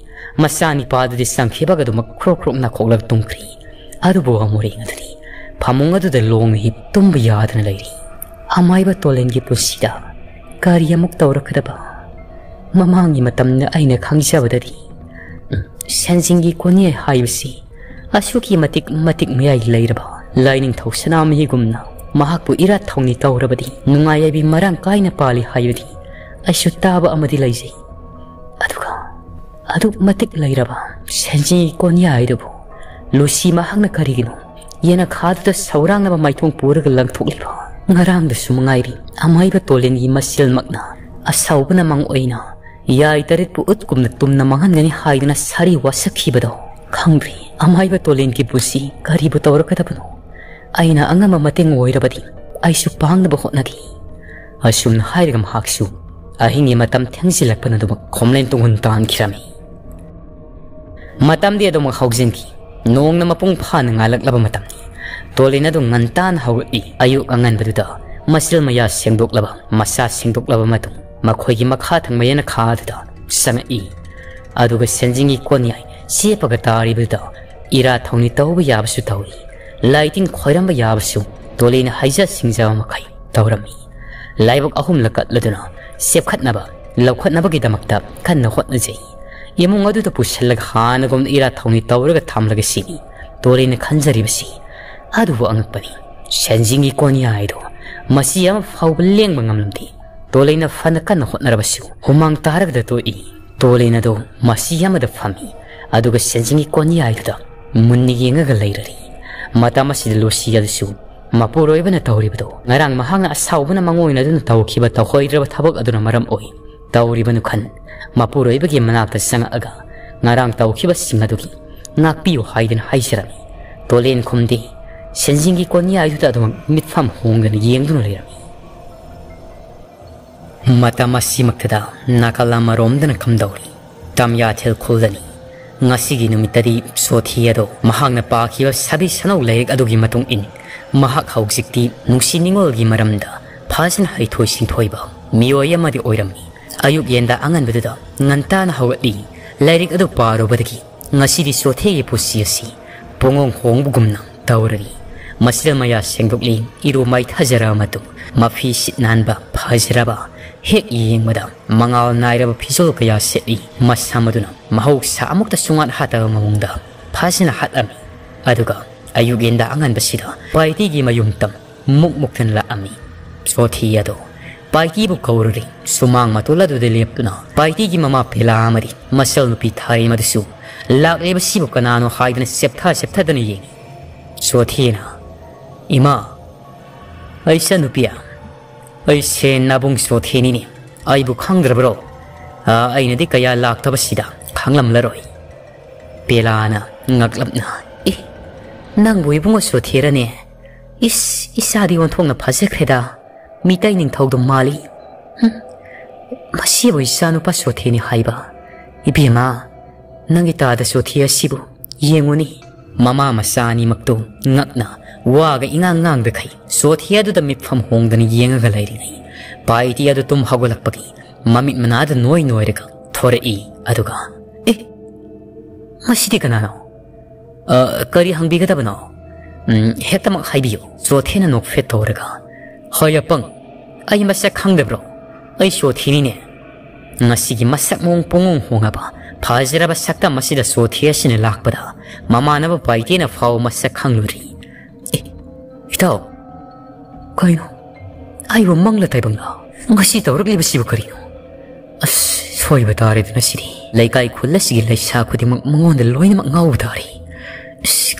ꯃꯆꯥꯅꯤꯄꯥꯗꯨꯗꯤ ꯆꯪꯈꯤꯕꯒꯗꯨꯃꯛ ꯈ꯭ꯔꯣꯛ ꯈ꯭ꯔꯣꯛ ꯅꯥꯈꯣꯛꯂꯒ ꯇꯨꯝꯈ꯭ꯔꯤ꯫ ꯑꯗꯨꯕꯨ ꯑꯃꯣꯔꯦꯡ ꯑꯗꯨꯗꯤ ꯐꯃꯨꯡ ꯑꯗꯨꯗ ꯂꯣꯡꯅ ꯍꯤꯞ ꯇꯨꯝꯕ ꯌꯥꯗꯅ ꯂꯩꯔꯤ꯫ ꯑꯃꯥꯏꯕ ꯇꯣꯂꯦꯟꯒꯤ ꯄꯨꯟꯁꯤꯗ ꯀꯔꯤ ꯑꯃꯨꯛ ꯇꯧꯔꯛꯀꯗꯕ? ꯃꯃꯥꯡꯒꯤ ꯃꯇꯝꯗ ꯑꯩꯅ ꯈꯪꯖꯕꯗꯗꯤ, ꯎꯝ, ꯁꯦꯟꯖꯤꯡꯒꯤ ꯀꯣꯟꯌꯥꯏ ꯍꯥꯏꯕꯁꯤ ꯑꯁꯨꯛꯀꯤ ꯃꯇꯤꯛ ꯃꯇꯤꯛ ꯃꯌꯥꯏ ꯂꯩꯔꯕ ꯂꯥꯏꯅꯤꯡꯊꯧ ꯁꯅꯥꯃꯍꯤꯒꯨꯝꯅ ꯃꯍꯥꯛꯄꯨ ꯏꯔꯥꯠ ꯊꯧꯅꯤ ꯇꯧꯔꯕꯗꯤ ꯅꯨꯡꯉꯥꯏ ꯌꯥꯏꯕꯤ ꯃꯔꯥꯡ ꯀꯥꯏꯅ ꯄꯥꯜꯂꯤ ꯍꯥꯏꯕꯗꯤ ꯑꯩꯁꯨ ꯇꯥꯕ ꯑꯃꯗꯤ ꯂꯩꯖꯩ꯫ ꯑꯗꯨꯒ ꯑꯗꯨꯛ ꯃꯇꯤꯛ ꯂꯩꯔꯕ ꯁꯦꯟꯖꯤꯡꯒꯤ ꯀꯣꯟꯌꯥꯏ ꯑꯗꯨꯕꯨ ꯂꯨꯁꯤ ꯃꯍꯥꯛꯅ ꯀꯔꯤꯒꯤꯅꯣ ꯌꯦꯅꯈꯥꯗꯨꯗ ꯁꯧꯔꯥꯡꯅꯕ ꯃꯥꯏꯊꯣꯡ ꯄꯨꯔꯒ ꯂꯪꯊꯣꯛꯂꯤꯕ? ꯉꯔꯥꯡꯗꯁꯨ ꯃꯉꯥꯏꯔꯤ, ꯑꯃꯥꯏꯕ ꯇꯣꯂꯦꯟꯒꯤ ꯃꯁꯦꯜꯃꯛꯅ ꯑꯁꯥꯎꯕꯅ ꯃꯪ ꯑꯣꯏꯅ ꯌꯥꯏ ꯇꯔꯦꯠꯄꯨ ꯎꯠꯀꯨꯝꯅ ꯇꯨꯝꯅ ꯃꯥꯡꯍꯟꯒꯅꯤ ꯍꯥꯏꯗꯨꯅ ꯁꯥꯔꯤ ꯋꯥꯁꯛꯈꯤꯕꯗꯣ꯫ ꯈꯪꯗ꯭ꯔꯤ, ꯑꯃꯥꯏꯕ ꯇꯣꯂꯦꯟꯒꯤ ꯄꯨꯟꯁꯤ ꯀꯔꯤꯕꯨ ꯇꯧꯔꯛꯀꯗꯕꯅꯣ꯫ ꯑꯩꯅ ꯑꯉꯝꯕ ꯃꯇꯦꯡ ꯑꯣꯏꯔꯕꯗꯤ ꯑꯩꯁꯨ ꯄꯥꯡꯅꯕ ꯍꯣꯠꯅꯒꯦ꯫ ꯑꯁꯨꯝꯅ ꯍꯥꯏꯔꯒ ꯃꯍꯥꯛꯁꯨ ꯑꯍꯤꯡꯒꯤ ꯃꯇꯝ ꯊꯦꯡꯖꯤꯜꯂꯛꯄꯅ ꯑꯗꯨꯃꯛ ꯈꯣꯝꯂꯦꯟ ꯇꯨꯡꯍꯨꯟ ꯇꯥꯟꯈꯤꯔꯝꯃꯤ꯫ ꯃꯇꯝꯗꯤ ꯑꯗꯨꯃꯛ ꯍꯧꯖꯤꯟꯈꯤ꯫ ꯅꯣꯡꯅ ꯃꯄꯨꯡ ꯐꯥꯅ ꯉꯥꯜꯂꯛꯂꯕ ꯃꯇꯝꯅꯤ꯫ ꯇꯣꯂꯤꯟ ꯑꯗꯨ ꯉꯟꯇꯥꯅ ꯍꯧꯒꯠꯂꯤ꯫ ꯑꯌꯨꯛ ꯑꯉꯟꯕꯗꯨꯗ ꯃꯆꯤꯜ ꯃꯌꯥ ꯁꯦꯡꯗꯣꯛꯂꯕ, ꯃꯁꯥ ꯁꯦꯡꯗꯣꯛꯂꯕ ꯃꯇꯨꯡ ꯃꯈꯣꯏꯒꯤ ꯃꯈꯥ ꯊꯪꯕ ꯌꯦꯅꯈꯥ ꯑꯗꯨꯗ ꯆꯪꯉꯛꯏ꯫ ꯑꯗꯨꯒ ꯁꯦꯟꯖꯤꯡꯒꯤ ꯀꯣꯟꯌꯥꯏ ꯆꯦꯞꯄꯒ ꯇꯥꯔꯤꯕꯗꯨꯗ ꯏꯔꯥ ꯊꯧꯅꯤ ꯇꯧꯕ ꯌꯥꯕꯁꯨ ꯇꯧꯏ꯫ ꯂꯥꯏꯇꯤꯡ ꯈꯣꯏꯔꯝꯕ ꯌꯥꯕꯁꯨ ꯇꯣꯂꯤꯅ ꯍꯩꯖ ꯁꯤꯡꯖꯕ ꯃꯈꯩ ꯇꯧꯔꯝꯃꯤ꯫ ꯂꯥꯏꯕꯛ ꯑꯍꯨꯝꯂꯛ ꯀꯠꯂꯗꯨꯅ ꯆꯦꯞꯈꯠꯅꯕ ꯂꯧꯈꯠꯅꯕꯒꯤꯗꯃꯛꯇ ꯀꯟꯅ ꯍꯣꯠꯅꯖꯩ꯫ ꯏꯃꯨꯡ ꯑꯗꯨꯗ ꯄꯨꯁꯤꯜꯂꯒ ꯍꯥꯟꯅꯒꯨꯝꯅ ꯏꯔꯥ ꯊꯧꯅꯤ ꯇꯧꯔꯒ ꯊꯝꯂꯒ ꯁꯤꯅꯤ ꯇꯣꯂꯤꯅ ꯈꯟꯖꯔꯤꯕꯁꯤ꯫ ꯑꯗꯨꯕꯨ ꯑꯉꯛꯄꯅꯤ, ꯁꯦꯟꯖꯤꯡꯒꯤ ꯀꯣꯟꯌꯥꯏꯗꯣ ꯃꯆꯤ ꯑꯃ ꯐꯥꯎꯕ ꯂꯦꯡꯕ ꯉꯝꯂꯝꯗꯦ꯫ ꯇꯣꯂꯤꯅ ꯐꯅ ꯀꯟꯅ ꯍꯣꯠꯅꯔꯕꯁꯨ ꯍꯨꯃꯥꯡ ꯇꯥꯔꯒꯗ ꯇꯣꯛꯏ꯫ ꯇꯣꯂꯤꯟ ꯑꯗꯨ ꯃꯆꯤ ꯑꯃꯗ ꯐꯝꯃꯤ, ꯑꯗꯨꯒ ꯁꯦꯟꯖꯤꯡꯒꯤ ꯀꯣꯟꯌꯥꯏꯗꯨꯗ ꯃꯨꯟꯅ ꯌꯦꯡꯉꯒ ꯂꯩꯔꯔꯤ꯫ ꯃꯇꯝ ꯑꯁꯤꯗ ꯂꯨꯁꯤ ꯑꯗꯨꯁꯨ ꯃꯄꯨꯔꯣꯏꯕꯅ ꯇꯧꯔꯤꯕꯗꯨ ꯉꯔꯥꯡ ꯃꯍꯥꯛꯅ ꯑꯁꯥꯎꯕꯅ ꯃꯉꯣꯏꯅꯗꯨꯅ ꯇꯧꯈꯤꯕ ꯇꯧꯍꯣꯏꯗ꯭ꯔꯕ ꯊꯕꯛ ꯑꯗꯨꯅ ꯃꯔꯝ ꯑꯣꯏ꯫ ꯇꯧꯔꯤꯕꯅꯨ ꯈꯟ ꯃꯄꯨꯔꯣꯏꯕꯒꯤ ꯃꯅꯥꯛꯇ ꯆꯪꯉꯛꯑꯒ ꯉꯔꯥꯡ ꯇꯧꯈꯤꯕꯁꯤꯡ ꯑꯗꯨꯒꯤ ꯉꯥꯛꯄꯤꯌꯨ ꯍꯥꯏꯗꯨꯅ ꯍꯥꯏꯖꯔꯝꯃꯤ꯫ ꯇꯣꯂꯦꯟ ꯈꯨꯝꯗꯦ꯫ ꯁꯦꯟꯖꯤꯡꯒꯤ ꯀꯣꯟꯌꯥꯏꯗꯨꯗ ꯑꯗꯨꯃꯛ ꯃꯤꯠꯐꯝ ꯍꯣꯡꯗꯅ ꯌꯦꯡꯗꯨꯅ ꯂꯩꯔꯝꯃꯤ꯫ ꯃꯇꯝ ꯑꯁꯤꯃꯛꯇꯗ ꯅꯥꯀꯜ ꯑꯃꯔꯣꯝꯗꯅ ꯀꯝꯗꯧꯔꯤ? ꯇꯝꯌꯥꯊꯦꯜ ꯈꯨꯜꯗꯅꯤ꯫ ꯉꯁꯤꯒꯤ ꯅꯨꯃꯤꯠꯇꯗꯤ ꯁꯣꯊꯤ ꯑꯗꯣ ꯃꯍꯥꯛꯅ ꯄꯥꯈꯤꯕ ꯁꯥꯕꯤ ꯁꯅꯧ ꯂꯥꯏꯔꯤꯛ ꯑꯗꯨꯒꯤ ꯃꯇꯨꯡ ꯏꯟ ꯃꯍꯥꯛ ꯍꯧꯖꯤꯛꯇꯤ ꯅꯨꯡꯁꯤ ꯅꯤꯉꯣꯜꯒꯤ ꯃꯔꯝꯗ ꯐꯖꯅ ꯍꯩꯊꯣꯏ ꯁꯤꯡꯊꯣꯏꯕ ꯃꯤꯑꯣꯏ ꯑꯃꯗꯤ ꯑꯣꯏꯔꯝꯃꯤ꯫ ꯑꯌꯨꯛ ꯌꯦꯟꯗ ꯑꯉꯟꯕꯗꯨꯗ ꯉꯟꯇꯥꯅ ꯍꯧꯒꯠꯂꯤ꯫ ꯂꯥꯏꯔꯤꯛ ꯑꯗꯨ ꯄꯥꯔꯨꯕꯗꯒꯤ ꯉꯁꯤꯗꯤ ꯁꯣꯊꯦꯒꯤ ꯄꯨꯟꯁꯤ ꯑꯁꯤ ꯄꯨꯡꯍꯣꯡ ꯍꯣꯡꯕꯒꯨꯝꯅ ꯇꯧꯔꯔꯤ꯫ ꯃꯁꯤꯗ ꯃꯌꯥ ꯁꯦꯡꯗꯣꯛꯂꯤ, ꯏꯔꯨ ꯃꯥꯏꯊꯖꯔꯕ ꯃꯇꯨꯡ ꯃꯐꯤ ꯁꯤꯠ ꯅꯥꯟꯕ ꯐꯖꯔꯕ ꯍꯦꯛ ꯌꯦꯡꯕꯗ ꯃꯉꯥꯜ ꯅꯥꯏꯔꯕ ꯐꯤꯖꯣꯜ ꯀꯌꯥ ꯁꯦꯠꯂꯤ꯫ ꯃꯁꯝ ꯑꯗꯨꯅ ꯃꯍꯧꯁꯥ ꯑꯃꯨꯛꯇ ꯁꯨꯡꯍꯥꯠ ꯍꯥꯠꯇꯕ ꯃꯑꯣꯡꯗ ꯐꯖꯅ ꯍꯥꯠꯂꯝꯃꯤ꯫ ꯑꯗꯨꯒ ꯑꯌꯨꯛ ꯌꯦꯟꯗ ꯑꯉꯟꯕꯁꯤꯗ ꯄꯥꯏꯇꯤꯒꯤ ꯃꯌꯨꯝ ꯇꯝ ꯃꯨꯛ ꯃꯨꯛꯇꯅ ꯂꯥꯛꯑꯝꯃꯤ꯫ ꯁꯣꯊꯤ ꯑꯗꯣ ꯄꯥꯏꯇꯤꯕꯨ ꯀꯧꯔꯨꯔꯦ꯫ ꯁꯨꯃꯥꯡ ꯃꯇꯣꯜ ꯑꯗꯨꯗ ꯂꯦꯞꯇꯨꯅ ꯄꯥꯏꯇꯤꯒꯤ ꯃꯃꯥ ꯄꯦꯂꯥ ꯑꯃꯗꯤ ꯃꯆꯜ ꯅꯨꯄꯤ ꯊꯥꯏ ꯃꯗꯨꯁꯨ ꯂꯥꯛꯂꯤꯕꯁꯤꯕꯨ ꯀꯅꯥꯅꯣ ꯍꯥꯏꯗꯨꯅ ꯆꯦꯞꯊ ꯆꯦꯞꯊꯗꯅ ꯌꯦꯡꯉꯤ꯫ ꯁꯣꯊꯤꯅ, "ꯏꯃꯥ, ꯑꯩ ꯏꯆꯟꯅꯨꯄꯤ, ꯑꯩꯁꯦ ꯅꯥꯕꯨꯡ ꯁꯣꯊꯤꯅꯤꯅꯦ꯫ ꯑꯩꯕꯨ ꯈꯪꯗ꯭ꯔꯕ꯭ꯔꯣ? ꯑ, ꯑꯩꯅꯗꯤ ꯀꯌꯥ ꯂꯥꯛꯇꯕꯁꯤꯗ ꯈꯪꯂꯝꯂꯔꯣꯏ꯫" ꯄꯦꯂꯥꯅ ꯉꯛꯂꯞꯅ, "ꯑꯦ, ꯅꯪꯕꯨ ꯏꯕꯨꯡꯉꯣ ꯁꯣꯊꯤꯔꯅꯦ? ꯏꯁ, ꯏꯆꯥꯗꯤ ꯑꯣꯟꯊꯣꯛꯅ ꯐꯖꯈ꯭ꯔꯦꯗ꯫ ꯃꯤꯇꯩ ꯅꯤꯡꯊꯧꯗꯣ ꯃꯥꯜꯂꯤ꯫ ꯍꯨꯝ, ꯃꯁꯤꯕꯨ ꯏꯆꯥꯅꯨꯄꯥ ꯁꯣꯊꯤꯅꯤ ꯍꯥꯏꯕ? ꯏꯕꯦꯝꯃ, ꯅꯪꯒꯤ ꯇꯥꯗ ꯁꯣꯊꯤ ꯑꯁꯤꯕꯨ ꯌꯦꯡꯉꯨꯅꯤ꯫" ꯃꯃꯥ ꯃꯆꯥ ꯑꯅꯤꯃꯛꯇꯨ ꯉꯛꯅ ꯋꯥꯒ ꯏꯉꯥꯡ ꯉꯥꯡꯗꯈꯩ ꯁꯣꯊꯤ ꯑꯗꯨꯗ ꯃꯤꯠꯐꯝ ꯍꯣꯡꯗꯅ ꯌꯦꯡꯉꯒ ꯂꯩꯔꯤꯉꯩ ꯄꯥꯏꯇꯤ ꯑꯗꯨ ꯇꯨꯝ ꯍꯧꯒꯠꯂꯛꯄꯒꯤ ꯃꯃꯤꯠ ꯃꯅꯥꯗ ꯅꯣꯏ ꯅꯣꯏꯔꯒ ꯊꯣꯔꯛꯏ꯫ ꯑꯗꯨꯒ, "ꯑꯦ, ꯃꯁꯤꯗꯤ ꯀꯅꯥꯅꯣ? ꯑ, ꯀꯔꯤ ꯍꯪꯕꯤꯒꯗꯕꯅꯣ? ꯎꯝ, ꯍꯦꯛꯇꯃꯛ ꯍꯥꯏꯕꯤꯌꯨ꯫" ꯁꯣꯊꯦꯅ ꯅꯣꯛꯐꯦꯠ ꯇꯧꯔꯒ, "ꯍꯣꯏ ꯑꯄꯪ, ꯑꯩ ꯃꯁꯛ ꯈꯪꯗꯕ꯭ꯔꯣ? ꯑꯩ ꯁꯣꯊꯤꯅꯤꯅꯦ꯫ ꯉꯁꯤꯒꯤ ꯃꯁꯛ ꯃꯑꯣꯡ ꯄꯨꯡꯍꯣꯡ ꯍꯣꯡꯉꯕ ꯐꯖꯔꯕ ꯁꯛꯇꯝ ꯑꯁꯤꯗ ꯁꯣꯊꯤ ꯑꯁꯤꯅ ꯂꯥꯛꯄꯗ ꯃꯃꯥꯟꯅꯕ ꯄꯥꯏꯇꯦꯅ ꯐꯥꯎ ꯃꯁꯛ ꯈꯪꯂꯨꯔꯤ꯫ ꯑꯦ, ꯏꯇꯥꯎ, ꯀꯩꯅꯣ? ꯑꯩꯕꯨ ꯃꯪꯂ ꯇꯥꯏꯕꯪꯂ? ꯉꯁꯤ ꯇꯧꯔꯛꯂꯤꯕꯁꯤꯕꯨ ꯀꯔꯤꯅꯣ? ꯑꯁ, ꯁꯣꯏꯕ ꯇꯥꯔꯦꯗꯅ ꯁꯤꯗꯤ꯫ ꯂꯩꯀꯥꯏ ꯈꯨꯜ ꯑꯁꯤꯒꯤ ꯂꯩꯁꯥ ꯈꯨꯗꯤꯡꯃꯛ ꯃꯉꯣꯟꯗ ꯂꯣꯏꯅꯃꯛ ꯉꯥꯎꯕ ꯇꯥꯔꯦ꯫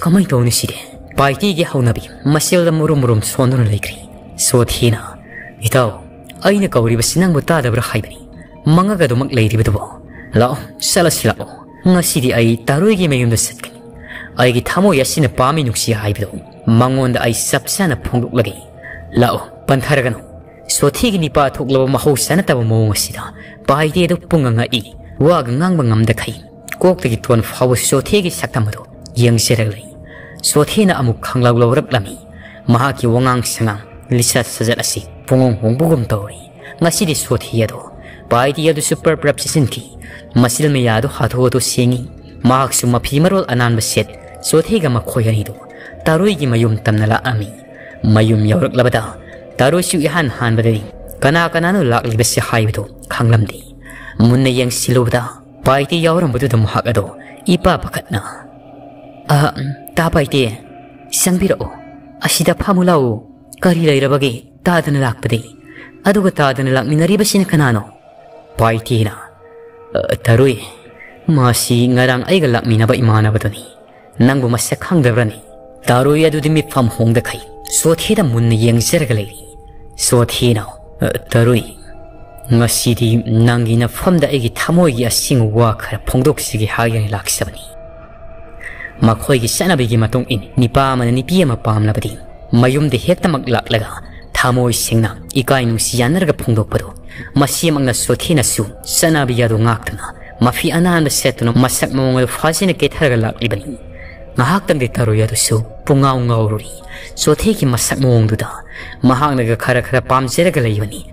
ꯀꯃꯥꯏ ꯇꯧꯅꯤ ꯁꯤꯗꯤ? ꯄꯥꯏꯇꯤꯒꯤ ꯍꯧꯅꯕꯤ ꯃꯁꯦꯜꯗ ꯃꯨꯔꯨꯝ ꯃꯨꯔꯨꯝ ꯁꯣꯟꯗꯨꯅ ꯂꯩꯈ꯭ꯔꯤ꯫ ꯁꯣꯊꯤꯅ, "ꯏꯇꯥꯎ, ꯑꯩꯅ ꯀꯧꯔꯤꯕꯁꯤ ꯅꯪꯕꯨ ꯇꯥꯗꯕ꯭ꯔꯥ ꯍꯥꯏꯕꯅꯤ? ꯃꯪꯉꯒ ꯑꯗꯨꯃꯛ ꯂꯩꯔꯤꯕꯗꯨꯕꯨ? ꯂꯥꯛꯑꯣ, ꯆꯠꯂꯁꯤ ꯂꯥꯛꯑꯣ꯫ ꯉꯁꯤꯗꯤ ꯑꯩ ꯇꯥꯔꯣꯏꯒꯤ ꯃꯌꯨꯝꯗ ꯆꯠꯀꯅꯤ꯫ ꯑꯩꯒꯤ ꯊꯃꯣꯏ ꯑꯁꯤꯅ ꯄꯥꯝꯃꯤ ꯅꯨꯡꯁꯤ ꯍꯥꯏꯕꯗꯨ ꯃꯉꯣꯟꯗ ꯑꯩ ꯆꯞ ꯆꯥꯅ ꯐꯣꯡꯗꯣꯛꯂꯒꯦ꯫ ꯂꯥꯛꯑꯣ, ꯄꯟꯊꯔꯒꯅꯨ꯫" ꯁꯣꯊꯤꯒꯤ ꯅꯤꯄꯥ ꯊꯣꯛꯂꯕ ꯃꯍꯧꯁꯥ ꯅꯠꯇꯕ ꯃꯑꯣꯡ ꯑꯁꯤꯗ ꯄꯥꯏꯇꯤ ꯑꯗꯨ ꯄꯨꯡꯉ ꯉꯛꯏ꯫ ꯋꯥꯒ ꯉꯥꯡꯕ ꯉꯝꯗꯈꯩ ꯀꯣꯛꯇꯒꯤ ꯇꯣꯟ ꯐꯥꯎꯕ ꯁꯣꯊꯤꯒꯤ ꯁꯛꯇꯝ ꯑꯗꯨ ꯌꯦꯡꯖꯔꯛꯂꯤ꯫ ꯁꯣꯊꯤꯅ ꯑꯃꯨꯛ ꯈꯪꯂꯧ ꯂꯧꯔꯛꯂꯝꯃꯤ꯫ ꯃꯍꯥꯛꯀꯤ ꯋꯥꯉꯥꯡ ꯁꯉꯥꯡ, ꯂꯤꯆꯠ ꯁꯥꯖꯠ ꯑꯁꯤ ꯄꯨꯡꯍꯣꯡ ꯍꯣꯡꯕꯒꯨꯝ ꯇꯧꯔꯤ꯫ ꯉꯁꯤꯗꯤ ꯁꯣꯊꯤ ꯑꯗꯨ ꯄꯥꯏꯇꯤ ꯑꯗꯨꯁꯨ ꯄ꯭ꯔꯞ ꯄ꯭ꯔꯞ ꯆꯤꯁꯤꯟꯈꯤ꯫ ꯃꯆꯤꯜ ꯃꯌꯥꯗꯨ ꯍꯥꯊꯨ ꯍꯥꯊꯨ ꯁꯦꯡꯉꯤ꯫ ꯃꯍꯥꯛꯁꯨ ꯃꯐꯤ ꯃꯔꯣꯜ ꯑꯅꯥꯟꯕ ꯁꯦꯠ ꯁꯣꯊꯤꯒ ꯃꯈꯣꯏ ꯑꯅꯤꯗꯨ ꯇꯥꯔꯣꯏꯒꯤ ꯃꯌꯨꯝ ꯇꯝꯅ ꯂꯥꯛꯂꯝꯃꯤ꯫ ꯃꯌꯨꯝ ꯌꯧꯔꯛꯂꯕꯗ ꯇꯥꯔꯣꯏꯁꯨ ꯏꯍꯥꯟ ꯍꯥꯟꯕꯗꯅꯤ ꯀꯅꯥ ꯀꯅꯥꯅꯣ ꯂꯥꯛꯂꯤꯕꯁꯤ ꯍꯥꯏꯕꯗꯨ ꯈꯪꯂꯝꯗꯦ꯫ ꯃꯨꯟꯅ ꯌꯦꯡꯁꯤꯜꯂꯨꯕꯗ ꯄꯥꯏꯇꯤ ꯌꯥꯎꯔꯝꯕꯗꯨꯗ ꯃꯍꯥꯛ ꯑꯗꯣ ꯏꯄꯥ ꯄꯥꯈꯠꯅ, "ꯑ, ꯇꯥ ꯄꯥꯏꯇꯤ, ꯆꯪꯕꯤꯔꯛꯑꯣ꯫ ꯑꯁꯤꯗ ꯐꯝꯃꯨ ꯂꯥꯛꯎ꯫ ꯀꯔꯤ ꯂꯩꯔꯕꯒꯦ ꯇꯥꯗꯅ ꯂꯥꯛꯄꯗꯤ? ꯑꯗꯨꯒ ꯇꯥꯗꯅ ꯂꯥꯛꯃꯤꯟꯅꯔꯤꯕꯁꯤꯅ ꯀꯅꯥꯅꯣ?" ꯄꯥꯏꯇꯤꯅ, "ꯑ, ꯇꯥꯔꯣꯏ, ꯃꯥꯁꯤ ꯉꯔꯥꯡ ꯑꯩꯒ ꯂꯥꯛꯃꯤꯟꯅꯕ ꯏꯃꯥꯟꯅꯕꯗꯨꯅꯤ꯫ ꯅꯪꯕꯨ ꯃꯁꯛ ꯈꯪꯗꯕ꯭ꯔꯅꯤ?" ꯇꯥꯔꯣꯏ ꯑꯗꯨꯗꯤ ꯃꯤꯠꯐꯝ ꯍꯣꯡꯗꯈꯩ ꯁꯣꯊꯤꯗ ꯃꯨꯟꯅ ꯌꯦꯡꯖꯔꯒ ꯂꯩꯔꯤ꯫ ꯁꯣꯊꯤꯅ, "ꯑ, ꯇꯥꯔꯣꯏ, ꯉꯁꯤꯗꯤ ꯅꯪꯒꯤ ꯅꯐꯝꯗ ꯑꯩꯒꯤ ꯊꯃꯣꯏꯒꯤ ꯑꯁꯦꯡꯕ ꯋꯥ ꯈꯔ ꯐꯣꯡꯗꯣꯛꯁꯤꯒꯦ ꯍꯥꯏꯗꯨꯅ ꯂꯥꯛꯆꯕꯅꯤ꯫ ꯃꯈꯣꯏꯒꯤ ꯆꯠꯅꯕꯤꯒꯤ ꯃꯇꯨꯡ ꯏꯟ ꯅꯤꯄꯥ ꯑꯃꯅ ꯅꯨꯄꯤ ꯑꯃ ꯄꯥꯝꯂꯕꯗꯤ ꯃꯌꯨꯝꯗ ꯍꯦꯛꯇꯃꯛ ꯂꯥꯛꯂꯒ ꯊꯃꯣꯏ ꯁꯦꯡꯅ ꯏꯀꯥꯏ ꯅꯨꯡꯁꯤ ꯌꯥꯅꯔꯒ ꯐꯣꯡꯗꯣꯛꯄꯗꯣ, ꯃꯁꯤꯃꯛꯅ ꯁꯣꯊꯤꯅꯁꯨ ꯆꯠꯅꯕꯤ ꯑꯗꯨ ꯉꯥꯛꯇꯨꯅ ꯃꯐꯤ ꯑꯅꯥꯟꯕ ꯁꯦꯠꯇꯨꯅ ꯃꯁꯛ ꯃꯑꯣꯡ ꯑꯗꯨ ꯐꯥꯖꯅ ꯀꯦꯊꯔꯒ ꯂꯥꯛꯂꯤꯕꯅꯤ꯫" ꯉꯥꯏꯍꯥꯛꯇꯪꯗꯤ ꯇꯥꯔꯣꯏ ꯑꯗꯨꯁꯨ ꯄꯨꯡꯉꯥꯎ ꯉꯥꯎꯔꯨꯔꯤ꯫ ꯁꯣꯊꯤꯒꯤ ꯃꯁꯛ ꯃꯑꯣꯡꯗꯨꯗ ꯃꯍꯥꯛꯅꯒ ꯈꯔ ꯈꯔ ꯄꯥꯝꯖꯔꯒ ꯂꯩꯕꯅꯤ꯫